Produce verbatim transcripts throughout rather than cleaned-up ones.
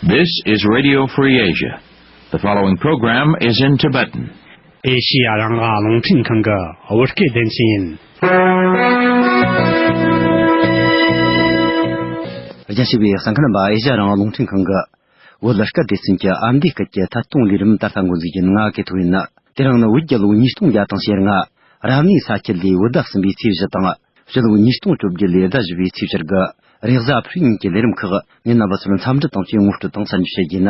This is Radio Free Asia. The following program is in Tibetan. ཨེ་ཤི་ཡ་རང་དབང་རླུང་འཕྲིན་ཁང་གི་བོད་སྐད་སྡེ་ཚན་ཡིན། རྒྱ་ཆེ་བའི་གསན་མཁན་རྣམ་པ། ཨེ་ཤི་ཡ་རང་དབང་རླུང་འཕྲིན་ཁང་གི་བོད་སྐད་སྡེ་ཚན་གྱི་ཨ་མདོའི་སྐད་ཀྱི་ཐད་གཏོང་ལས་རིམ་ད་ལྟ་འགོ་འཛུགས་ཡིན། ང་གི་ཐོ་ཡིན། དེ་རིང་ནི་བོད་རྒྱལ་ལོ་ཉིས་སྟོང་བརྒྱ་དང་ཕྱེད་ལྔ། རབ་གནས་ས་ཁྱི་ལོའི་བོད་ཟླ་གསུམ་པའི་ཚེས་བཞི་དང་། སྤྱི་ལོ་ཉིས་སྟོང་བཅོ་བརྒྱད་ལོའི་ཟླ་བཞི་པའི་ཚེས་བཅུ་དགུ། རེས་གཟའ་ཕུར་བུ་གཉིས་ཀྱི་ལས་རིམ་ཁག་ངས་རྣམ་པ་ཚོར་འཚམས་འདྲི་དང་བཅས་ངོ་སྤྲོད་དང་གསར་འགྱུར་བཤད་རྒྱུ་ཡིན།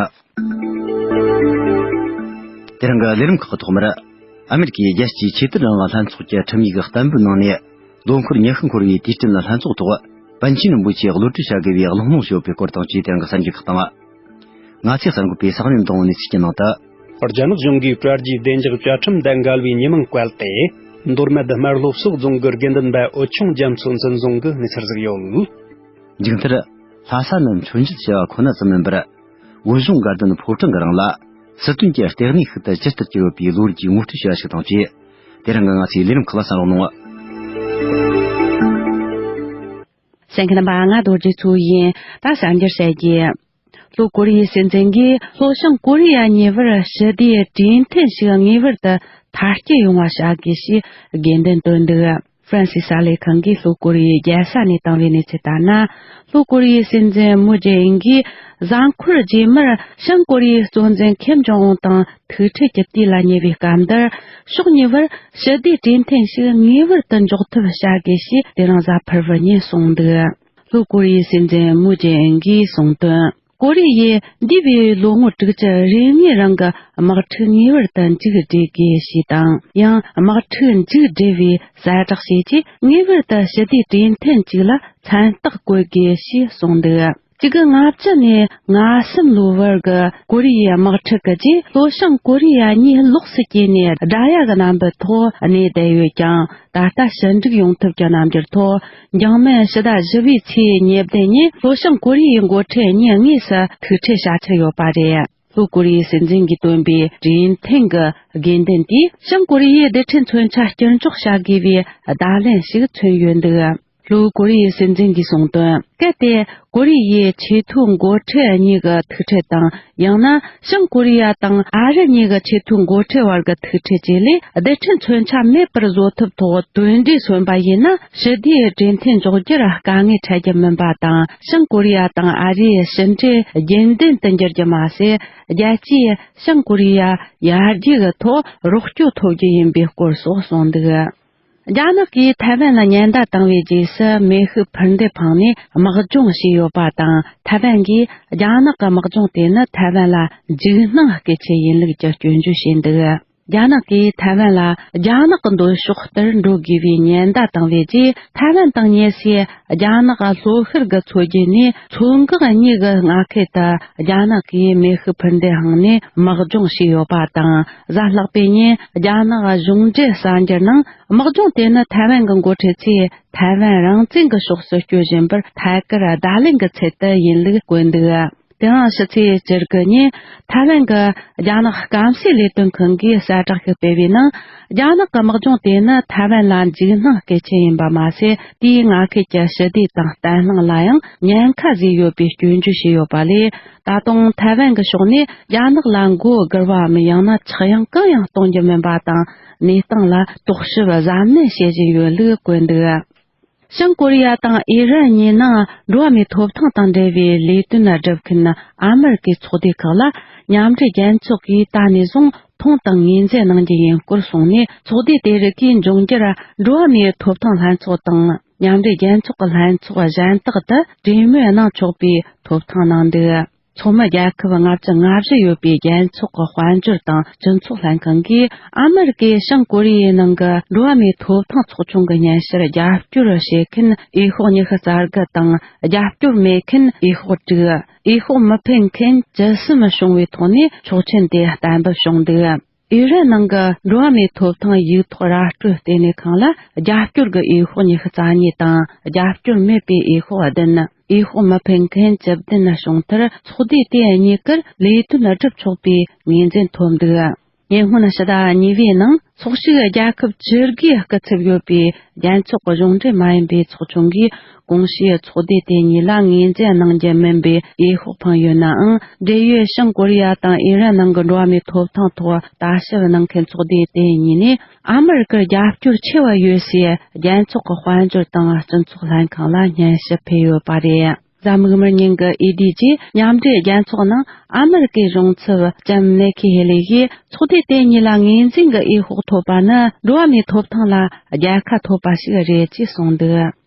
དེ་རིང་གི་ལས་རིམ་ཁག་གི་ཐོག་མར། ཨ་མེ་རི་ཀའི་རྒྱལ་སྤྱིའི་ཆོས་དད་རང་དབང་ལྷན་ཚོགས་ཀྱི་ཁྲིམས་ཡིག་བརྟན་པོའི་ནང་ནས། ལོ་འཁོར་ཉི་ཤུ་འཁོར་བའི་དུས་དྲན་ལྷན་ཚོགས་ཐོག་པཎ་ཆེན་རིན་པོ་ཆེ་གློད་གྲོལ་བྱ་དགོས་པའི་གླེང་སློང་ཞུས་པའི་སྐོར་དང་བཅས་དེ་རིང་གི་གསར་འགྱུར་ཁག་དང་། ང་ཚོས་གསར་འགོད་པས་གསར་རྙིང་དང་གནས་ཚུལ་གྱི་ནང་དུ། རྒྱ་ནག་གཞུང་གིས་པྲ་རྒྱའི་བདེ་འཇགས་བཅའ་ཁྲིམས་དང་འགལ་བའི་ཉེས་མིང་བཀལ་ཏེ། མདོ་སྨད་དམར་ལྷོ་སོག་རྫོང་གི་དགེ་འདུན་པ་འོད་ཆུང་རྒྱ་མཚོ་འཛིན་བཟུང་གི་གནས་ཚུལ་ཟིག་ཡོད། མཇུག་མཐར། ལྷ་ས་ནི་མཆོད་མཇལ་བྱ་བ་ཁོ་ན་ཙམ་མིན་པར། བོད་གཞུང་དགའ་ལྡན་ཕོ་བྲང་གི་རིང་ལ། སྲིད་དོན་གྱི་ལྟེ་གནས་ཤིག་ཏུ་ཇི་ལྟར་གྱུར་ཡོད་པའི་ལོ་རྒྱུས་ངོ་སྤྲོད་བྱས་པ་ཞིག་དང་བཅས། དེ་རིང་གི་ང་ཚོའི་ལས་རིམ་ཁག་ལ་གསན་རོགས་གནང་། གསན་མཁན་རྣམ་པ། ང་རྡོ་རྗེ་མཚོ་ཡིན། ད་གསར་འགྱུར་བཤད་རྒྱུ། ལྷོ་ཀོ་རི་ཡའི་སྲིད་འཛིན་གྱིས་ལྷོ་བྱང་ཀོ་རི་ཡ་གཉིས་བར་ཞི་བདེའི་གྲོས་མཐུན་ཞིག་ངེས་པར་དུ་མཐར་སྐྱེལ་ཡོང་བ་བྱ་དགོས་ཞེས་དགོས་འདུན་བཏོན་འདུག་ཧྥ་རན་སིའི་གསར་ལས་ཁང་གིས་ལྷོ་ཀོ་རི་ཡའི་རྒྱལ་ས་ནས་བཏང་བའི་གནས་ཚུལ་ལྟར་ན། ལྷོ་ཀོ་རི་ཡའི་སྲིད་འཛིན་མུ་ཇེ་ཨིན་གྱིས་གཟའ་འཁོར་རྗེས་མར་བྱང་ཀོ་རི་ཡའི་གཙོ་འཛིན་ཁེམ་ཇོང་ཨུན་དང་ཐུག་འཕྲད་ཀྱི་དུས་ལ་ཉེ་བའི་སྐབས་འདིར། ཕྱོགས་གཉིས་བར་ཞི་བདེའི་གྲོས་མཐུན་ཞིག་ངེས་པར་དུ་འཇོག་ཐབས་བྱ་དགོས་ཞེས་དེ་རིང་གཟའ་ཕུར་བུ་ཉིན་གསུངས་འདུག་ལྷོ་ཀོ་རི་ཡའི་སྲིད་འཛིན་མུ་ཇེ་ཨིན་གྱིས་གསུངས་དོན། ཀོ་རི་ཡས་འདས་པའི་ལོ་ངོ་དྲུག་ཅུ་རེ་ལྔའི་རིང་གི་དམག་འཁྲུག་ངེས་པར་དུ་མཇུག་སྒྲིལ་དགོས་ཞེས་དང་། ཡང་དམག་འཁྲུག་མཇུག་སྒྲིལ་བའི་གསལ་བསྒྲགས་བྱས་རྗེས། ངེས་པར་དུ་ཞི་བདེའི་གྲོས་མཐུན་གཅིག་ལ་མཚན་རྟགས་བཀོད་དགོས་ཞེས་གསུངས་འདུག་གཅིག་དགུ་ལྔ་བཅུ་ནས་ལྔ་གསུམ་ལོའི་བར་གྱི་ཀོ་རི་ཡའི་དམག་འཁྲུག་གི་རྗེས། ལྷོ་བྱང་ཀོ་རི་ཡ་གཉིས་ལོགས་སུ་གྱེས་ནས་དགྲ་ཡ་གི་རྣམ་པའི་ཐོག་གནས་བསྡད་ཡོད་ཀྱང་། ད་ལྟ་ཞི་འགྲིག་ཡོང་ཐབས་ཀྱི་རྣམ་འགྱུར་ཐོག་འཇིགས་མེད་ཕྱི་ཟླ་བཞི་པའི་ཚེས་ཉེར་བདུན་ཉིན་ལྷོ་བྱང་ཀོ་རི་ཡའི་འགོ་ཁྲིད་གཉིས་དངོས་སུ་ཐུག་འཕྲད་བྱ་འཆར་ཡོད་པ་རེད། ལྷོ་ཀོ་རི་ཡའི་སྲིད་འཛིན་གྱིས་བཏོན་པའི་གྲོས་མཐུན་གྱི་དགོས་འདུན་དེས། བྱང་ཀོ་རི་ཡའི་རྡུལ་ཕྲན་མཚོན་ཆ་བསྐྱུར་འཇོག་བྱ་དགོས་པའི་བརྡ་ལན་ཞིག་མཚོན་ཡོད་འདུག་ལྷོ་ཀོ་རི་ཡའི་སྲིད་འཛིན་གྱིས་གསུངས་དོན། གལ་ཏེ་ཀོ་རི་ཡའི་ཆེས་མཐོའི་འགོ་ཁྲིད་གཉིས་ཀྱི་ཐུག་འཕྲད་དང་། ཡང་ན་བྱང་ཀོ་རི་ཡ་དང་ཨ་རི་གཉིས་ཀྱི་ཆེས་མཐོའི་འགོ་ཁྲིད་བར་གྱི་ཐུག་འཕྲད་བཅས་ལས། རྡུལ་ཕྲན་མཚོན་ཆ་མེད་པར་བཟོ་ཐབས་ཐོག་དོན་འགྲུབ་སོན་པ་ཡིན་ན། ཞི་བདེའི་གྲོས་མཐུན་འཇོག་རྒྱུར་དཀའ་ངལ་འཕྲད་རྒྱུ་མིན་པ་དང་། བྱང་ཀོ་རི་ཡ་དང་ཨ་རིའི་ཕྱི་འབྲེལ་རྒྱུན་ལྡན་དུ་འགྱུར་རྒྱུ་མ་ཟད། རྒྱལ་སྤྱིའི་བྱང་ཀོ་རི་ཡ་ཡར་རྒྱས་ཀྱི་ཐོག་རོགས་སྐྱོར་ཐོབ་རྒྱུ་ཡིན་པའི་སྐོར་སོགས་གསུངས་འདུག་རྒྱ་ནག་གིས་ཐའེ་ཝན་ལ་ཉེན་བརྡ་བཏང་བའི་རྗེས་སུ། མེ་ཤུགས་འཕུར་མདེལ་འཕངས་ནས་དམག་སྦྱོང་བྱས་ཡོད་པ་དང་། ཐའེ་ཝན་གྱིས་རྒྱ་ནག་གི་དམག་སྦྱོང་དེ་ནི་ཐའེ་ཝན་ལ་འཇིགས་སྣང་སྐུལ་ཆེད་ཡིན་ལུགས་ཀྱི་སྐྱོན་བརྗོད་བྱས་འདུག་རྒྱ་ནག་གིས་ཐའེ་ཝན་ལ་རྒྱ་ནག་གི་འདོད་ཕྱོགས་ལྟར་འགྲོ་དགོས་པའི་ཉེན་བརྡ་བཏང་བའི་རྗེས། ཐའེ་ཝན་དང་ཉེ་སའི་རྒྱ་ནག་ལྷོ་ཤར་གྱི་མཚོ་རྒྱུད་ནས། མཚོ་འགག་གཉིས་ཀྱི་མངའ་ཁུལ་དུ་རྒྱ་ནག་གིས་མེ་ཤུགས་འཕུར་མདེལ་འཕངས་ནས་དམག་སྦྱོང་བྱས་ཡོད་པ་དང་། གཟའ་ལྷག་པའི་ཉིན་རྒྱ་ནག་གཞུང་འབྲེལ་གསར་འགྱུར་ནང་། དམག་སྦྱོང་དེ་ནི་ཐའེ་ཝན་གྱི་འགོ་ཁྲིད་ཚོས་ཐའེ་ཝན་རང་བཙན་གྱི་ཕྱོགས་སུ་བསྐྱོད་བཞིན་པར་ཐད་ཀར་བརྡ་ལན་གྱི་ཚུལ་དུ་ཡིན་ལུགས་བཀོད་འདུག་དེ་ཡང་ཕྱི་ཚེས་བཅུ་དགུ་ཉིན་ཐའེ་ཝན་གྱི་རྒྱ་ནག་སྐམ་སའི་ལས་དོན་ཁང་གིས་གསལ་བསྒྲགས་ཤིག་སྤེལ་བའི་ནང་། རྒྱ་ནག་གི་དམག་སྦྱོང་དེ་ནི་ཐའེ་ཝན་ལ་འཇིགས་སྣང་སྐུལ་ཆེད་ཡིན་པ་མ་ཟད། དེའི་མངའ་ཁུལ་གྱི་ཞི་བདེ་དང་བརྟན་ལྷིང་ལ་ཡང་ཉེན་ཁ་བཟོས་ཡོད་པའི་སྐྱོན་བརྗོད་བྱས་ཡོད་པ་ལས། ད་དུང་ཐའེ་ཝན་གྱི་ཕྱོགས་ནས་རྒྱ་ནག་ལ་མགོ་སྒུར་བའམ། ཡང་ན་ཆག་ཡང་གང་ཡང་གཏོང་རྒྱུ་མིན་པ་དང་། གནས་སྟངས་ལ་རྟོག་ཞིབ་གཟབ་ནན་བྱེད་བཞིན་ཡོད་ལུགས་བཀོད་འདུག་བྱང་ཀོ་རི་ཡ་དང་ཨི་རན་གཉིས་ནང་འགྲོ་བ་མིའི་ཐོབ་ཐང་དང་འབྲེལ་བའི་ལས་དོན་སྒྲུབ་མཁན་ཨ་མེ་རི་ཀའི་ཚོགས་སྡེ་ཁག་ལ་མཉམ་འབྲེལ་རྒྱལ་ཚོགས་ཀྱིས་ད་ནས་བཟུང་མཐོང་དང་ངོས་འཛིན་གནང་རྒྱུ་ཡིན་སྐོར་གསུངས་ནས། ཚོགས་སྡེ་དེ་རིགས་ཀྱིས་འབྱུང་འགྱུར་འགྲོ་བ་མིའི་ཐོབ་ཐང་ལྷན་ཚོགས་དང་མཉམ་འབྲེལ་རྒྱལ་ཚོགས་ཀྱི་ལྷན་ཚོགས་གཞན་དག་ཏུ་གྲོས་མོལ་གནང་ཆོག་པའི་ཐོབ་ཐང་གནང་འདུག་ཚོགས་མི་རྒྱལ་ཁབ་ལྔ་བཅུ་ང་བཞི་ཡོད་པའི་རྒྱལ་ཚོགས་ཀྱི་དཔལ་འབྱོར་དང་སྤྱི་ཚོགས་ལྷན་ཁང་གིས། ཨ་མེ་རི་ཀས་བྱང་ཀོ་རི་ཡའི་ནང་གི་འགྲོ་བ་མིའི་ཐོབ་ཐང་ཚོགས་ཆུང་གི་སྙན་ཞུར་རྒྱབ་སྐྱོར་བྱེད་མཁན་འོས་ཤོག་ཉི་ཤུ་རྩ་དགུ་དང་། རྒྱབ་སྐྱོར་མེད་མཁན་འོས་ཤོག་དྲུག་འོས་ཤོག་མི་འཕེན་མཁན་བཅུ་གསུམ་བྱུང་བའི་ཐོག་ནས་ཆོག་མཆན་དེ་གཏན་འབེབས་བྱུང་འདུག་ཨི་རན་ནང་གི་འགྲོ་བ་མིའི་ཐོབ་ཐང་ཡིག་ཐོག་ར་སྤྲོད་ལྟེ་གནས་ཁང་ལ་རྒྱབ་སྐྱོར་གྱི་འོས་ཤོག་ཉི་ཤུ་རྩ་གཉིས་དང་། རྒྱབ་སྐྱོར་མེད་པའི་འོས་ཤོག་བདུན། འོས་ཤོག་མི་འཕེན་མཁན་བཅུ་བདུན་བྱུང་མཐར། ཚོགས་སྡེ་དེ་གཉིས་ཀར་ལས་དོན་སྒྲུབ་ཆོག་པའི་ངོས་འཛིན་ཐོབ་འདུག་ཉེ་སྔོན་ཕྱི་ཟླ་གཉིས་པའི་ནང་ཚོགས་ཞུགས་རྒྱལ་ཁབ་བཅུ་དགུའི་སྐུ་ཚབ་ཡོད་པའི་རྒྱལ་ཚོགས་ཀྱི་གཞུང་འབྲེལ་མ་ཡིན་པའི་ཚོགས་ཆུང་གིས་གོང་ཞུས་ཚོགས་སྡེ་དེ་གཉིས་ལ་ངོས་འཛིན་གནང་རྒྱུ་མིན་པའི་འོས་ཤོག་འཕངས་ཡོད་ནའང་། འབྲེལ་ཡོད་བྱང་ཀོ་རི་ཡ་དང་ཨི་རན་ནང་གི་འགྲོ་བ་མིའི་ཐོབ་ཐང་ཐོག་ལྟ་ཞིབ་གནང་མཁན་ཚོགས་སྡེ་དེ་གཉིས་ནས་ཨ་མི་རི་ཀར་རྒྱབ་སྐྱོར་ཆེ་བ་ཡོད་སའི་རྒྱལ་ཚོགས་ཀྱི་དཔལ་འབྱོར་དང་སྤྱི་ཚོགས་ལྷན་ཁང་ལ་སྙན་ཞུ་ཕུལ་ཡོད་པ་རེད། གཟའ་མིག་དམར་ཉིན་གྱི་ཨེ་ཌི་ཇིའི་མཉམ་འབྲེལ་རྒྱལ་ཚོགས་ནང་ཨ་མི་རི་ཀའི་གཞུང་ཚབ་ལྕམ་ནེ་ཁི་ཧེ་ལི་ཡིས་ཚོགས་སྡེ་དེ་གཉིས་ལ་ངོས་འཛིན་གྱི་འོས་ཤོག་ཐོབ་པ་ནི་འགྲོ་བ་མིའི་ཐོབ་ཐང་ལ་རྒྱལ་ཁ་ཐོབ་པ་ཞིག་རེད་ཅེས་གསུངས་འདུག།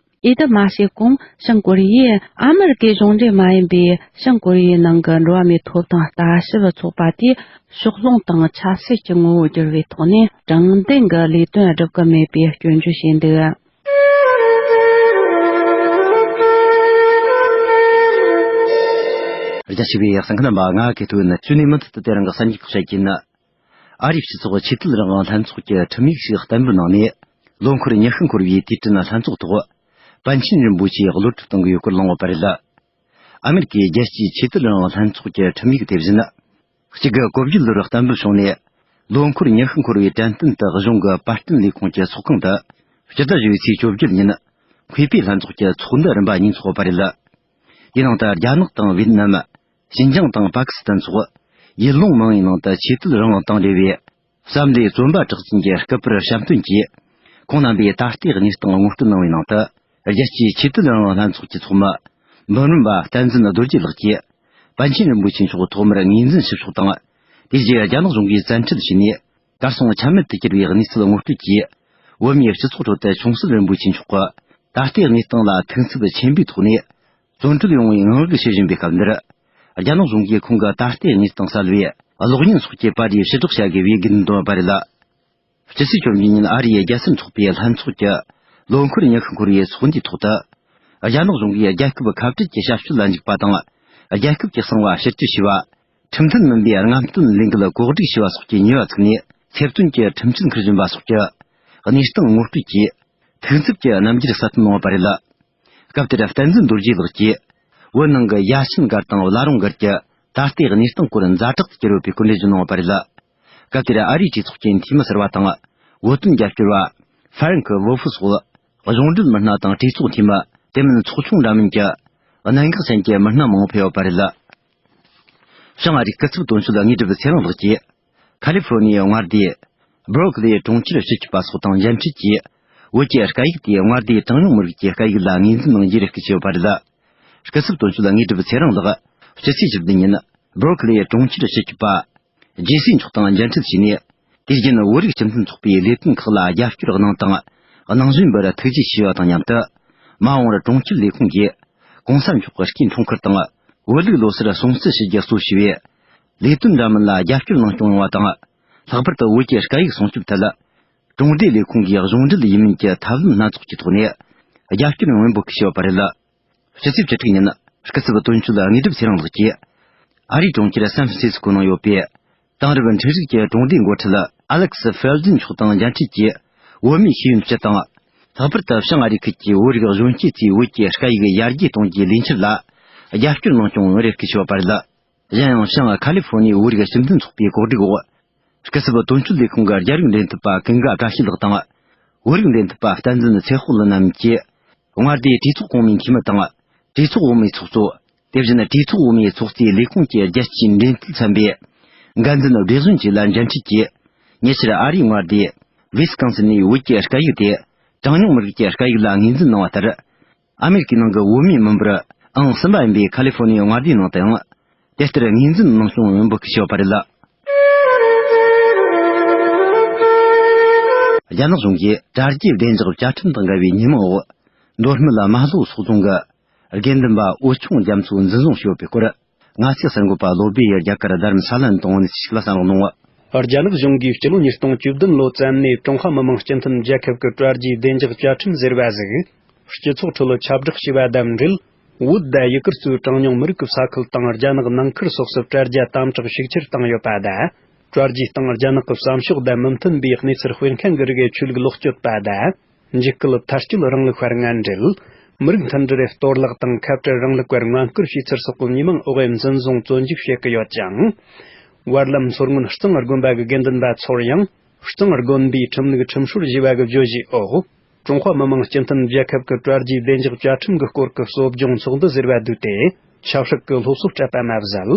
ཨེ་ད་མ་བྱས་གོང་བྱང་ཀོ་རི་ཡས་ཨ་མི་རི་ཀའི་གཞུང་འབྲེལ་མ་ཡིན་པའི་བྱང་ཀོ་རི་ཡའི་ནང་གི་འགྲོ་བ་མིའི་ཐོབ་ཐང་ལྟ་ཞིབ་ཚོགས་པ་དེས་ཕྱོགས་ལྷུང་དང་ཆབ་སྲིད་ཀྱི་ངོ་བོ་བསྒྱུར་བའི་ཐོག་ནས་དྲང་བདེན་གྱི་ལས་དོན་སྒྲུབ་ཀྱི་མེད་པའི་སྐྱོན་བརྗོད་བྱས་འདུག། རྒྱ་ཆེ་བའི་གསན་མཁན་རྣམ་པ། ང་གི་ཐོག་ནས་བཅུ་ནས་མུ་མཐུད་དུ་དེ་རིང་གི་གསར་འགྱུར་ཁག་བཤད་ཀྱིན། ཨ་རིའི་སྤྱི་ཚོགས་ཆོས་དད་རང་དབང་ལྷན་ཚོགས་ཀྱི་ཁྲིམས་ཡིག་ཞིག་གཏན་འབེབས་གནང་ནས། ལོ་འཁོར་ཉི་ཤུ་འཁོར་བའི་དུས་དྲན་ལྷན་ཚོགས་ཐོག་པཎ་ཆེན་རིན་པོ་ཆེ་གློད་གྲོལ་གཏོང་གི་ཡོད་སྐོར་གླེང་བ་པ་རེད། ཨ་མེ་རི་ཀའི་རྒྱལ་སྤྱིའི་ཆོས་དད་རང་དབང་ལྷན་ཚོགས་ཀྱི་ཁྲིམས་ཡིག་དེ་བཞིན། གཅིག་དགུ་གོ་བརྒྱད་ལོར་གཏན་འབེབས་བྱུང་ནས། ལོ་འཁོར་ཉི་ཤུ་འཁོར་བའི་དྲན་རྟེན་དུ་གཞུང་གི་པར་སྐྲུན་ལས་ཁུངས་ཀྱི་ཚོགས་ཁང་དུ། སྤྱི་ཟླ་བཞི་བའི་ཚེས་བཅོ་བརྒྱད་ཉིན། མཁས་པའི་ལྷན་ཚོགས་ཀྱི་ཚོགས་འདུ་རིམ་པ་གཉིས་འཚོགས་པ་རེད། དེའི་ནང་དུ་རྒྱ་ནག་དང་ཝེ་ཏི་ནམ། ཞིན་ཅང་དང་པ་ཀི་སི་ཐན་སོགས་ཡུལ་ལུང་མང་བའི་ནང་དུ་ཆོས་དད་རང་དབང་དང་འབྲེལ་བའི་བསམ་བློའི་བཙོན་པ་གྲགས་ཅན་གྱི་སྐུ་པར་བཤམས་སྟོན་གྱིས། ཁོང་རྣམ་པའི་ད་ལྟའི་གནས་སྟངས་ངོ་སྤྲོད་གནང་བའི་ནང་དུ། རྒྱལ་སྤྱིའི་ཆོས་དད་རང་དབང་ལྷན་ཚོགས་ཀྱི་ཚོགས་མི་འབུམ་རམས་པ་བསྟན་འཛིན་རྡོ་རྗེ་ལགས་ཀྱིས། པཎ་ཆེན་རིན་པོ་ཆེ་མཆོག་ཐོག་མར་ངོས་འཛིན་ཞུ་ཕྱོགས་དང་། དེ་རྗེས་རྒྱ་ནག་གཞུང་གིས་བཙན་ཁྲིད་བྱས་ནས། གར་སོང་ཆ་མེད་དུ་གྱུར་བའི་གནས་ཚུལ་ངོ་སྤྲོད་ཀྱིས། བོད་མིའི་སྤྱི་ཚོགས་ཁྲོད་དུ་ཆུང་སྲིད་རིན་པོ་ཆེ་མཆོག་གི་ད་ལྟའི་གནས་སྟངས་ལ་ཐུགས་འཚབ་ཆེན་པོའི་ཐོག་ནས། བཙོན་གྲོལ་ཡོང་བའི་ངང་ལུགས་བྱེད་བཞིན་པའི་སྐབས་འདིར། རྒྱ་ནག་གཞུང་གིས་ཁོང་གི་ད་ལྟའི་གནས་སྟངས་གསལ་བའི་གློག་བརྙན་སོགས་ཀྱི་པར་རིས་ཕྱིར་བསྒྲགས་བྱ་དགོས་པའི་དགོས་འདུན་བཏོན་པ་རེད། སྤྱི་ཚེས་བཅོ་བརྒྱད་ཉིན་ཨ་རིའི་རྒྱལ་སྲིད་འཚོགས་པའི་ལྷན་ཚོགས་ཀྱི་ལོ་འཁོར་ཉི་ཤུ་འཁོར་བའི་ཚོགས་འདུའི་ཐོག་ཏུ། རྒྱ་ནག་གཞུང་གིས་རྒྱལ་ཁབ་ཁ་བྲལ་གྱི་བྱ་སྤྱོད་ལ་འཇུག་པ་དང་། རྒྱལ་ཁབ་ཀྱི་གསང་བ་ཕྱིར་བཅོས་བྱས་པ། ཁྲིམས་མཐུན་མིན་པའི་རྔམ་སྟོན་ལས་འགུལ་གོ་སྒྲིག་བྱས་པ་སོགས་ཀྱི་ཉེས་པ་བཙུགས་ནས། ཁེར་རྐྱང་གི་ཁྲིམས་གཅོད་འཁུར་བཞིན་པ་སོགས་ཀྱི་གནས་སྟངས་ངོ་སྤྲོད་ཀྱིས། ཐུགས་འཚབ་ཀྱི་རྣམ་འགྱུར་གསལ་སྟོན་གནང་བ་རེད། སྐབས་དེར་བསྟན་འཛིན་རྡོ་རྗེ་ལགས་ཀྱིས། བོད་ནང་གི་ཡ་ཆེན་སྒར་དང་བླ་རུང་སྒར་གྱི་ད་ལྟའི་གནས་སྟངས་སྐོར་ཛ་དྲག་ཏུ་གྱུར་ཡོད་པའི་སྐོར་འགྲེལ་བརྗོད་གནང་བ་རེད། སྐབས་དེར་ཨ་རིའི་གྲོས་ཚོགས་ཀྱི་འཐུས་མི་ཟུར་པ་དང་། བོད་དོན་རྒྱབ་སྐྱོར་བ། ཧྥ་རན་ཁི་ཝོ་ཧྥུ་སོགས། གཞུང་འབྲེལ་མི་སྣ་དང་གྲོས་ཚོགས་འཐུས་མི། དེ་མིན་ཚོགས་ཆུང་འདྲ་མིན་གྱི། གནད་འགག་ཅན་གྱི་མི་སྣ་མང་པོ་ཕེབས་ཡོད་པ་རེད། བྱང་ཨ་རིའི་སྐུ་ཚབ་དོན་གཅོད་དངོས་གྲུབ་ཚེ་རིང་ལགས་ཀྱིས། ཁ་ལི་ཧྥོར་ནི་ཡའི་མངའ་སྡེ། སྦྲོག་ལི་གྲོང་ཁྱེར་སྤྱི་ཁྱབ་པ་སོགས་དང་མཇལ་འཕྲད་ཀྱིས། བོད་ཀྱི་སྐད་ཡིག་དེ་མངའ་སྡེའི་གྲངས་ཉུང་མི་རིགས་ཀྱི་སྐད་ཡིག་ལ་ངོས་འཛིན་གནང་རྒྱུའི་རེ་སྐུལ་བྱས་ཡོད་པ་རེད། སྐུ་ཚབ་དོན་གཅོད་དངོས་གྲུབ་ཚེ་རིང་ལགས། སྤྱི་ཚེས་བཅུ་བདུན་ཉིན། སྦྲོག་ལི་གྲོང་ཁྱེར་སྤྱི་ཁྱབ་པ། ཇེ་སི་མཆོག་དང་མཇལ་འཕྲད་བྱས་ནས། དུས་རྒྱུན་བོད་རིགས་སྤྱི་མཐུན་ཚོགས་པའི་ལས་དོན་ཁག་ལ་རྒྱབ་སྐྱོར་གནང་དང་། གནང་བཞིན་པར་ཐུགས་རྗེ་ཆེ་ཞུ་བ་དང་མཉམ་དུ། མ་འོངས་པར་གྲོང་ཁྱེར་ལས་ཁུངས་ཀྱིས། གོང་ས་མཆོག་གི་སྐུའི་འཁྲུངས་སྐར་དང་། བོད་ལུགས་ལོ་སར་སྲུང་བརྩི་ཞུ་རྒྱུ་གཙོ་བྱས་པའི། ལས་དོན་འདྲ་མིན་ལ་རྒྱབ་སྐྱོར་གནང་སྐྱོང་ཡོང་བ་དང་། ལྷག་པར་དུ་བོད་ཀྱི་སྐད་ཡིག་སྲུང་སྐྱོབ་ཐད། གྲོང་སྡེ་ལས་ཁུངས་ཀྱིས་གཞུང་འབྲེལ་ཡིན་མིན་གྱི་ཐབས་ལམ་སྣ་ཚོགས་ཀྱི་ཐོག་ནས། རྒྱབ་སྐྱོར་ཡོང་བའི་འབོད་སྐུལ་ཞུས་པ་རེད། སྤྱི་ཚེས་བཅུ་དྲུག་ཉིན། སྐུ་ཚབ་དོན་གཅོད་དངོས་གྲུབ་ཚེ་རིང་ལགས་ཀྱིས། ཨ་རིའི་གྲོང་ཁྱེར་སན་ཧྥ་སི་སི་ཀོ་ནང་ཡོད་པའི། དེང་རབས་འཕྲུལ་རིག་གི་གྲོང་སྡེའི་འགོ་ཁྲིད། ཨ་ལེག་སི་ཧྥེལ་ཌིན་མཆོག་དང་མཇལ་འཕྲད་ཀྱིས། བོད་མིའི་ཤེས་ཡོན་སྤྱི་དང་། ལྷག་པར་དུ་བྱང་ཨ་རི་ཁུལ་གྱི་བོད་རིགས་གཞོན་སྐྱེས་ཚོས་བོད་ཀྱི་སྐད་ཡིག་ཡར་རྒྱས་གཏོང་རྒྱུའི་ལས་འཆར་ལ། རྒྱབ་སྐྱོར་གནང་སྐྱོང་ཡོང་བའི་རེ་སྐུལ་ཞུས་པ་རེད། གཞན་ཡང་བྱང་ཁ་ལི་ཧྥོ་ནི་བོད་རིགས་སྤྱི་མཐུན་ཚོགས་པའི་གོ་སྒྲིག་འོག་སྐུ་ཚབ་དོན་གཅོད་ལས་ཁུངས་ཀྱི་རྒྱ་རིགས་འབྲེལ་མཐུད་པ་ཀུན་དགའ་བཀྲ་ཤིས་ལགས་དང་། བོད་རིགས་འབྲེལ་མཐུད་པ་བསྟན་འཛིན་ཚེ་དཔོག་ལགས་རྣམས་ཀྱིས། མངའ་སྡེའི་གྲོས་ཚོགས་གོང་མའི་འཐུས་མི་དང་། གྲོས་ཚོགས་འོག་མའི་ཚོགས་གཙོ། དེ་བཞིན་གྲོས་ཚོགས་འོག་མའི་ཚོགས་གཙོའི་ལས་ཁུངས་ཀྱི་རྒྱལ་སྤྱིའི་འབྲེལ་མཐུད་ཚན་པའི་འགན་འཛིན་བགྲེས་གཞོན་བཅས་ལ་མཇལ་འཕྲད་ཀྱིས། ཉེ་ཆར་ཨ་རིའི་མངའ་སྡེ་ཝི་སི་ཀོན་སིན་ནས་བོད་ཀྱི་སྐད་ཡིག་དེ་གྲངས་ཉུང་མི་རིགས་ཀྱི་སྐད་ཡིག་ལ་ངོས་འཛིན་གནང་བ་ལྟར། ཨ་མེ་རི་ཀའི་ནང་གི་བོད་མིའི་མི་འབོར་ཨང་གསུམ་པ་ཡིན་པའི་ཁ་ལི་ཧྥོ་ནི་ཡའི་མངའ་སྡེའི་ནང་དུའང་། དེ་ལྟར་ངོས་འཛིན་གནང་སྐྱོང་ཡོང་འབོད་སྐུལ་ཞུས་པ་རེད། རྒྱ་ནག་གཞུང་གིས་དྲ་རྒྱའི་བདེ་འཇགས་བཅའ་ཁྲིམས་དང་འགལ་བའི་ཉེས་མིང་འོག་མདོ་སྨད་རྨ་ལྷོ་སོག་རྫོང་གི་དགེ་འདུན་པ་འོད་ཆུང་རྒྱ་མཚོ་འཛིན་བཟུང་བྱས་ཡོད་པའི་སྐོར། ང་ཚོའི་གསར་འགོད་པ་བློ་བྷེ་ཡི་རྒྱ་གར་རྡ་རམ་ས་ལ་ནས་བཏང་བའི་གནས་ཚུལ་ཞིག་ལ་གསན་རོགས་གནང་། རྒྱ་ནག་གཞུང་གིས་སྤྱི་ལོ་ཉིས་སྟོང་བཅུ་བདུན་ལོ་ཙམ་ནས་ཀྲུང་ཧྭ་མི་དམངས་སྤྱི་མཐུན་རྒྱལ་ཁབ་ཀྱི་དྲ་རྒྱའི་བདེ་འཇགས་བཅའ་ཁྲིམས་ཟེར་བ་ཟིག་སྤྱི་ཚོགས་ཁྲོད་ཁྱབ་བསྒྲགས་བྱས་པ་དང་འབྲེལ། བོད་དང་ཡུ་གུར་གཙོས་གྲངས་ཉུང་མི་རིགས་ཀྱི་ས་ཁུལ་དང་རྒྱ་ནག་ནང་ཁུལ་སོགས་སུ་དྲ་རྒྱ་དམ་དྲག་ཤུགས་ཆེར་བཏང་ཡོད་པ་དང་། དྲ་རྒྱའི་སྟེང་རྒྱ་ནག་གི་བསམ་ཕྱོགས་དང་མི་མཐུན་པའི་གནས་ཚུལ་སྤེལ་མཁན་གྱི་རིགས་ཆོས་ལུགས་ལོག་སྤྱོད་པ་དང་། འཇིགས་སྐུལ་མཐར་སྐྱེལ་རིང་ལུགས་པར་ངན་འབྲེལ། མི་རིགས་མཐུན་སྒྲིལ་གཏོར་བརླག་དང་ཁ་བྲལ་རིང་ལུགས་པར་ངན་སྐུལ་བྱས་ཚུལ་སོགས་ཀྱི་ཉེས་མིང་འོག་འཛིན་བཟུང་བཙོན་འཇུག་བྱེད་ཀྱི་ཡོད་ཅིང་། བར་ལམ་མཚོ་སྔོན་གཙང་དགོན་པ་གི་དགེ་འདུན་པ་ཚོར་ཡང་། གཙང་དགོན་པའི་ཁྲིམས་ལུགས་ཁྲིམས་སྲོལ་ཞེས་པ་གི་བརྗོད་གཞིའི་འོག་ཀྲུང་ཧྭ་མི་དམངས་སྤྱི་མཐུན་རྒྱལ་ཁབ་ཀྱི་དྲ་རྒྱའི་བདེ་འཇགས་བཅའ་ཁྲིམས་ཀྱི་སྐོར་གྱི་གསོ་སྦྱོང་ཚོགས་འདུ་ཟེར་བ་བསྡུས་ཏེ། ཆབ་སྲིད་ཀྱི་སློབ་གསོ་སྤྲད་པ་མ་ཟད།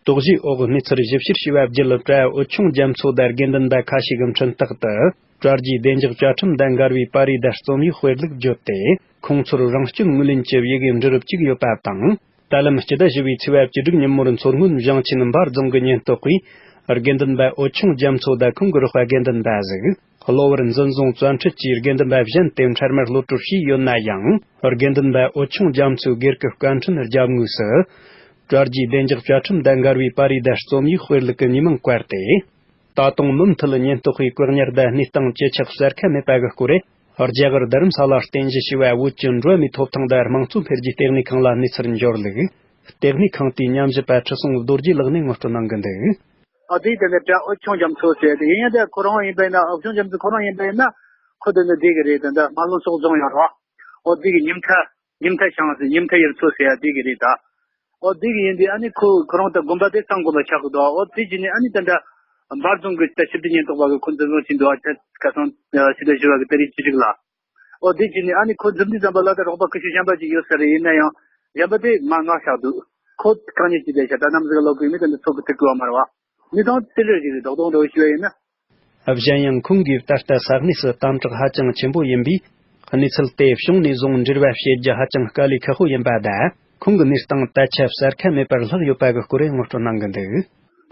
དོགས་གཞིའི་འོག་གནས་ཚུལ་ཞིབ་བཤེར་བྱས་པ་བརྒྱུད། བཀྲ་བོད་ཆུང་རྒྱ་མཚོ་དང་དགེ་འདུན་པ་ཁ་ཤས་ཀྱི་འཕྲིན་སྟེགས་དུ། དྲ་རྒྱའི་བདེ་འཇགས་བཅའ་ཁྲིམས་དང་འགལ་བའི་པར་རིས་དང་རྩོམ་ཡིག་སྤེལ་ལུགས་བརྗོད་དེ། ཁོང་ཚོར་རང་སྐྱོན་ངོས་ལེན་གྱི་ཡི་གེ་འབྲི་རུ་བཅུག་ཡོད་པ་དང་། ད་ལམ་སྤྱི་ཟླ་བཞི་པའི་ཚེས་པ་བཅུ་དྲུག་ཉིན་མོར་མཚོ་སྔོན་བྱང་ཆེན་འབའ་རྫོང་གི་ཉེན་རྟོག་པས། དགེ་འདུན་པ་བོད་ཆུང་རྒྱ་མཚོ་དང་ཁོང་གི་རོགས་པ་དགེ་འདུན་པ་ཟིག་གློ་བུར་འཛིན་བཟུང་བཙན་ཁྲིད་ཀྱིས་དགེ་འདུན་པ་གཞན་དེ་འཕྲལ་མར་གློད་གྲོལ་བྱས་ཡོད་ན་ཡང་། དགེ་འདུན་པ་བོད་ཆུང་རྒྱ་མཚོའི་སྒེར་གྱི་བཀའ་འཕྲིན་རྒྱབ་ངོས་སུ། དྲ་རྒྱའི་བདེ་འཇགས་བཅའ་ཁྲིམས་དང་འགལ་བའི་པར་རིས་དང་རྩོམ་ཡིག་སྤེལ་ལུགས་ཀྱི་ཉེས་མིང་བཀལ་ཏེ། ད་དུང་མུ་མཐུད་ཉེན་རྟོག་པས་བཀག་ཉར་དང་གནས་སྟངས་ཇེ་ཆག་གསལ་ཁ་མེད་པ་གི་སྐོར། རྒྱ་གར་རྡ་རམ་ས་ལར་རྟེན་གཞི་བྱས་པ་བོད་ཀྱི་འགྲོ་བ་མིའི་ཐོབ་ཐང་དང་དམངས་གཙོ་འཕེལ་རྒྱས་ལྟེ་གནས་ཁང་ལ་གནས་ཚུལ་འབྱོར་ལུགས། ལྟེ་གནས་ཁང་དེའི་ཉམས་ཞིབ་པ་ཁྲི་སྲོང་རྡོ་རྗེ་ལགས་ནས་ངོ་སྤྲོད་གནང་གི་འདུག་ཨ་དེ་དེ་ནས་བཀྲ་བོད་ཆུང་རྒྱ་མཚོ་ཟེར་དེ་ཡིན་ཡང་། དེ་ཁོ་རང་ཡིན་པ་ཡིན་ན། བོད་ཆུང་རྒྱ་མཚོ་ཁོ་རང་ཡིན་པ་ཡིན་ན། ཁོ་དེ་ནས་བསྡད་གི་རེད། དེ་འདྲ་རྨ་ལྷོ་སོག་རྫོང་ཡོད་རེད་བ། ཨོ་དེ་གི་ཉིན་མཐའ། ཉིན་མཐའ་བྱང་ཟེར། ཉིན་མཐའ་ཡུལ་ཚོ་ཟེར་ཡ་དེ་གི་རེད་ད། ཨོ་དེ་གི་ཡིན་དེ། ཨ་ནི་ཁོ་ཁོ་རང་ད་དགོན་པ་དེ་གཙང་དགོན་པ་ཆགས་གི་འདུག་ཨོ་དེ་བྱས་ནས་ཨ་ནི་ད་ལྟ་འབའ་རྫོང་གི་ད་ཞི་བདེ་ཉེན་རྟོག་པ་གི་ཁོ་འཛིན་བཟུང་བྱས་འདུག་ཨ་ཁ་སང་ཕྱི་ཟླ་བཞི་པ་གི་ཏ་རིག་བཅུ་དྲུག་ལ། ཨོ་དེ་བྱས་ནས་ཨ་ནི་ཁོ་འཛིན་དུས་ཙམ་པ་ལ་ད་རོགས་པ་ཀུ་ཤུ་གཞན་པ་ཅིག་ཡོད་ས་རེད། ཡིན་ན་ཡང་གཞན་པ་དེ་མར་མངགས་བཞག་འདུག་ཁོ་གང་ཉིད་ཅིག་བསྡད་ཤག་ད་ནམ་ཟིག་ལོག་གི་ཡོད་མེད་དེ་འདི་ཚོ་གི་ཐུག་གི་ཡོད་མ་རེད་བ། གནས་སྟངས་དེ་འདྲ་ཞིག་རེད། རྡོག་རྡོག་འདྲ་བོ་ཞུ་བ་ཡིན་ན། གཞན་ཡང་ཁོང་གིས་ད་ལྟ་ས་གནས་སུ་དམ་དྲག་ཧ་ཅང་ཆེན་པོ་ཡིན་པས། གནས་ཚུལ་དེ་བྱུང་ནས་བཟུང་འབྲེལ་བ་བྱེད་རྒྱུ་ཧ་ཅང་དཀའ་ལས་ཁག་པོ་ཡིན་པ་དང་། ཁོང་གི་གནས་སྟངས་ད་ཆ་གསལ་ཁ་མེད་པར་ལྷག་ཡོད་པ་གི་སྐོར་ངོ་སྤྲོད་གནང་གི་འདུག་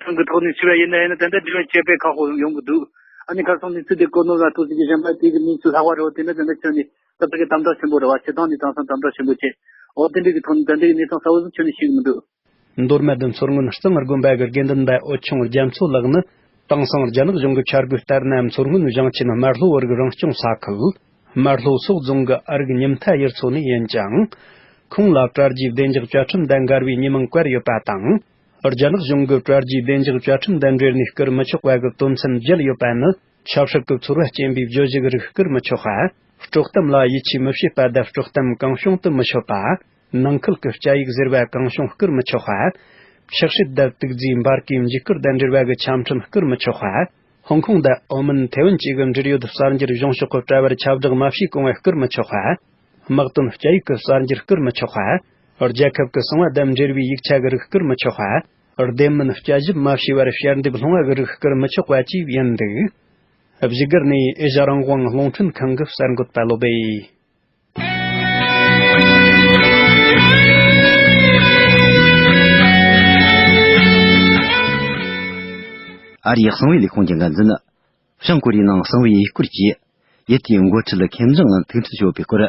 ཁོང་གི་ཐོག་ནས་ཞུ་བ་ཡིན་ན་ཡིན་ན། ད་ལྟ་འབྲེལ་བ་བྱེད་པའི་ཁག་པོ་ཡོང་གི་འདུག་ཨ་ནི་ཁ་སང་གནས་ཚུལ་དེ་གོ་ནོ་ལ་ཐུག་ཟིག་གི་གཞན་པ་དེ་གི་གནས་ཚུལ་ལྷག་པ་རེད་བ། དེ་འདྲ་དེ་འདྲ་ཁྱོན་ནས་ད་ཕ་གི་དམ་དྲག་ཆེན་པོ་རེད་བ། སྤྱི་བཏང་ནས་དེང་སང་དམ་དྲག་ཆེན་པོ་བྱས། འོ་དེ་འདྲ་གི་ཐོག་ནས་ད་འདྲ་གི་གནས་སྟངས་གསལ་བོ་ཟིག་ཁྱོན་ནས་ཤེས་གི་མི་འདུག་མདོ་སྨད་དུ་མཚོ་སྔོན་གཙང་དགོན་པ་གི་དགེ་འདུན་པ་བོད་ཆུང་རྒྱ་མཚོ་ལགས་ནི། དེང་སང་རྒྱ་ནག་གཞུང་གི་འཆར་འགོད་ལྟར་ན། མཚོ་སྔོན་ཞིང་ཆེན་རྨ་ལྷོ་བར་གྱི་རང་སྐྱོང་ས་ཁུལ་རྨ་ལྷོ་སོག་རྫོང་གི་ཨ་རིག་ཉིན་མཐའ་ཡུལ་ཚོ་ནས་ཡིན་ཅིང་། ཁོང་ལ་དྲ་རྒྱའི་བདེ་འཇགས་བཅའ་ཁྲིམས་དང་འགལ་བའི་ཉེས་མིང་བཀལ་ཡོད་པ་དང་། རྒྱ་ནག་གཞུང་གིས་དྲ་རྒྱའི་བདེ་འཇགས་བཅའ་ཁྲིམས་དང་འབྲེལ་ནས་བསྐུར་མི་ཆོག་པ་གི་དོན་ཚན་བརྒྱད་ཡོད་པ་ནི། ཆབ་སྲིད་ཀྱི་ཚོར་བ་སྐྱེན་པའི་བརྗོད་གཞི་གི་རིགས་བསྐུར་མི་ཆོག་པ། དཀྲོག་གཏམ་ལ་ཡིད་ཆེས་མི་བྱེད་པ་དང་། དཀྲོག་གཏམ་གང་བྱུང་དུ་མི་ཤོད་པ། ནང་ཁུལ་གྱི་སྐྱ་ཡིག་ཟེར་བ་གང་བྱུང་བསྐུར་མི་ཆོག་པ། ཆག་སྲེད་དང་དུག་རྫས་འབར་གའི་འཇིགས་སྐུལ་དང་འབྲེལ་བ་གི་ཆ་འཕྲིན་བསྐུར་མི་ཆོག་པ། ཧོང་ཀོང་དང་ཨོ་མན། ཐེ་ཝན་བཅས་ཀྱི་འབྲེལ་ཡོད་གསར་འགྱུར་གཞུང་ཕྱོགས་ཀྱི་དྲ་བར་ཁྱབ་བསྒྲགས་མ་བྱས་གོང་བུ་བསྐུར་མི་ཆོག་པ། དམག་དོན་སྐྱ་ཡིག་གི་གསར་འགྱུར་བསྐུར་མི་ཆོག་པ། རྒྱལ་ཁབ་ཀྱི་གསང་བ་དང་འབྲེལ་བའི་ཡིག་ཆ་གི་རིགས་བསྐུར་མི་ཆོག་པ། བདེན་མིན་སྐྱ་ཞིབ་མ་བྱས་པར་ཞལ་འདེབས་སློང་བ་གི་རིགས་བསྐུར་མི་ཆོག་པ་བཅས་ཡིན་འདུག་བཞུགས་སྒར་ནས་ཨེ་ཤ་རང་དབང་རླུང་འཕྲིན་ཁང་གི་གསར་འགོད་པ་བློ་སྦེ། ཨ་རིའི་གསང་བའི་ལས་ཁུངས་ཀྱི་འགན་འཛིན། བྱང་ཀོ་རི་ཡའི་ནང་གསང་བའི་ཡུལ་སྐོར་གྱི་ཡུལ་དེའི་འགོ་ཁྲིད་ཁེམ་ཇོང་ཨུན་ཐུག་འཕྲད་བྱས་ཡོད་པའི་སྐོར།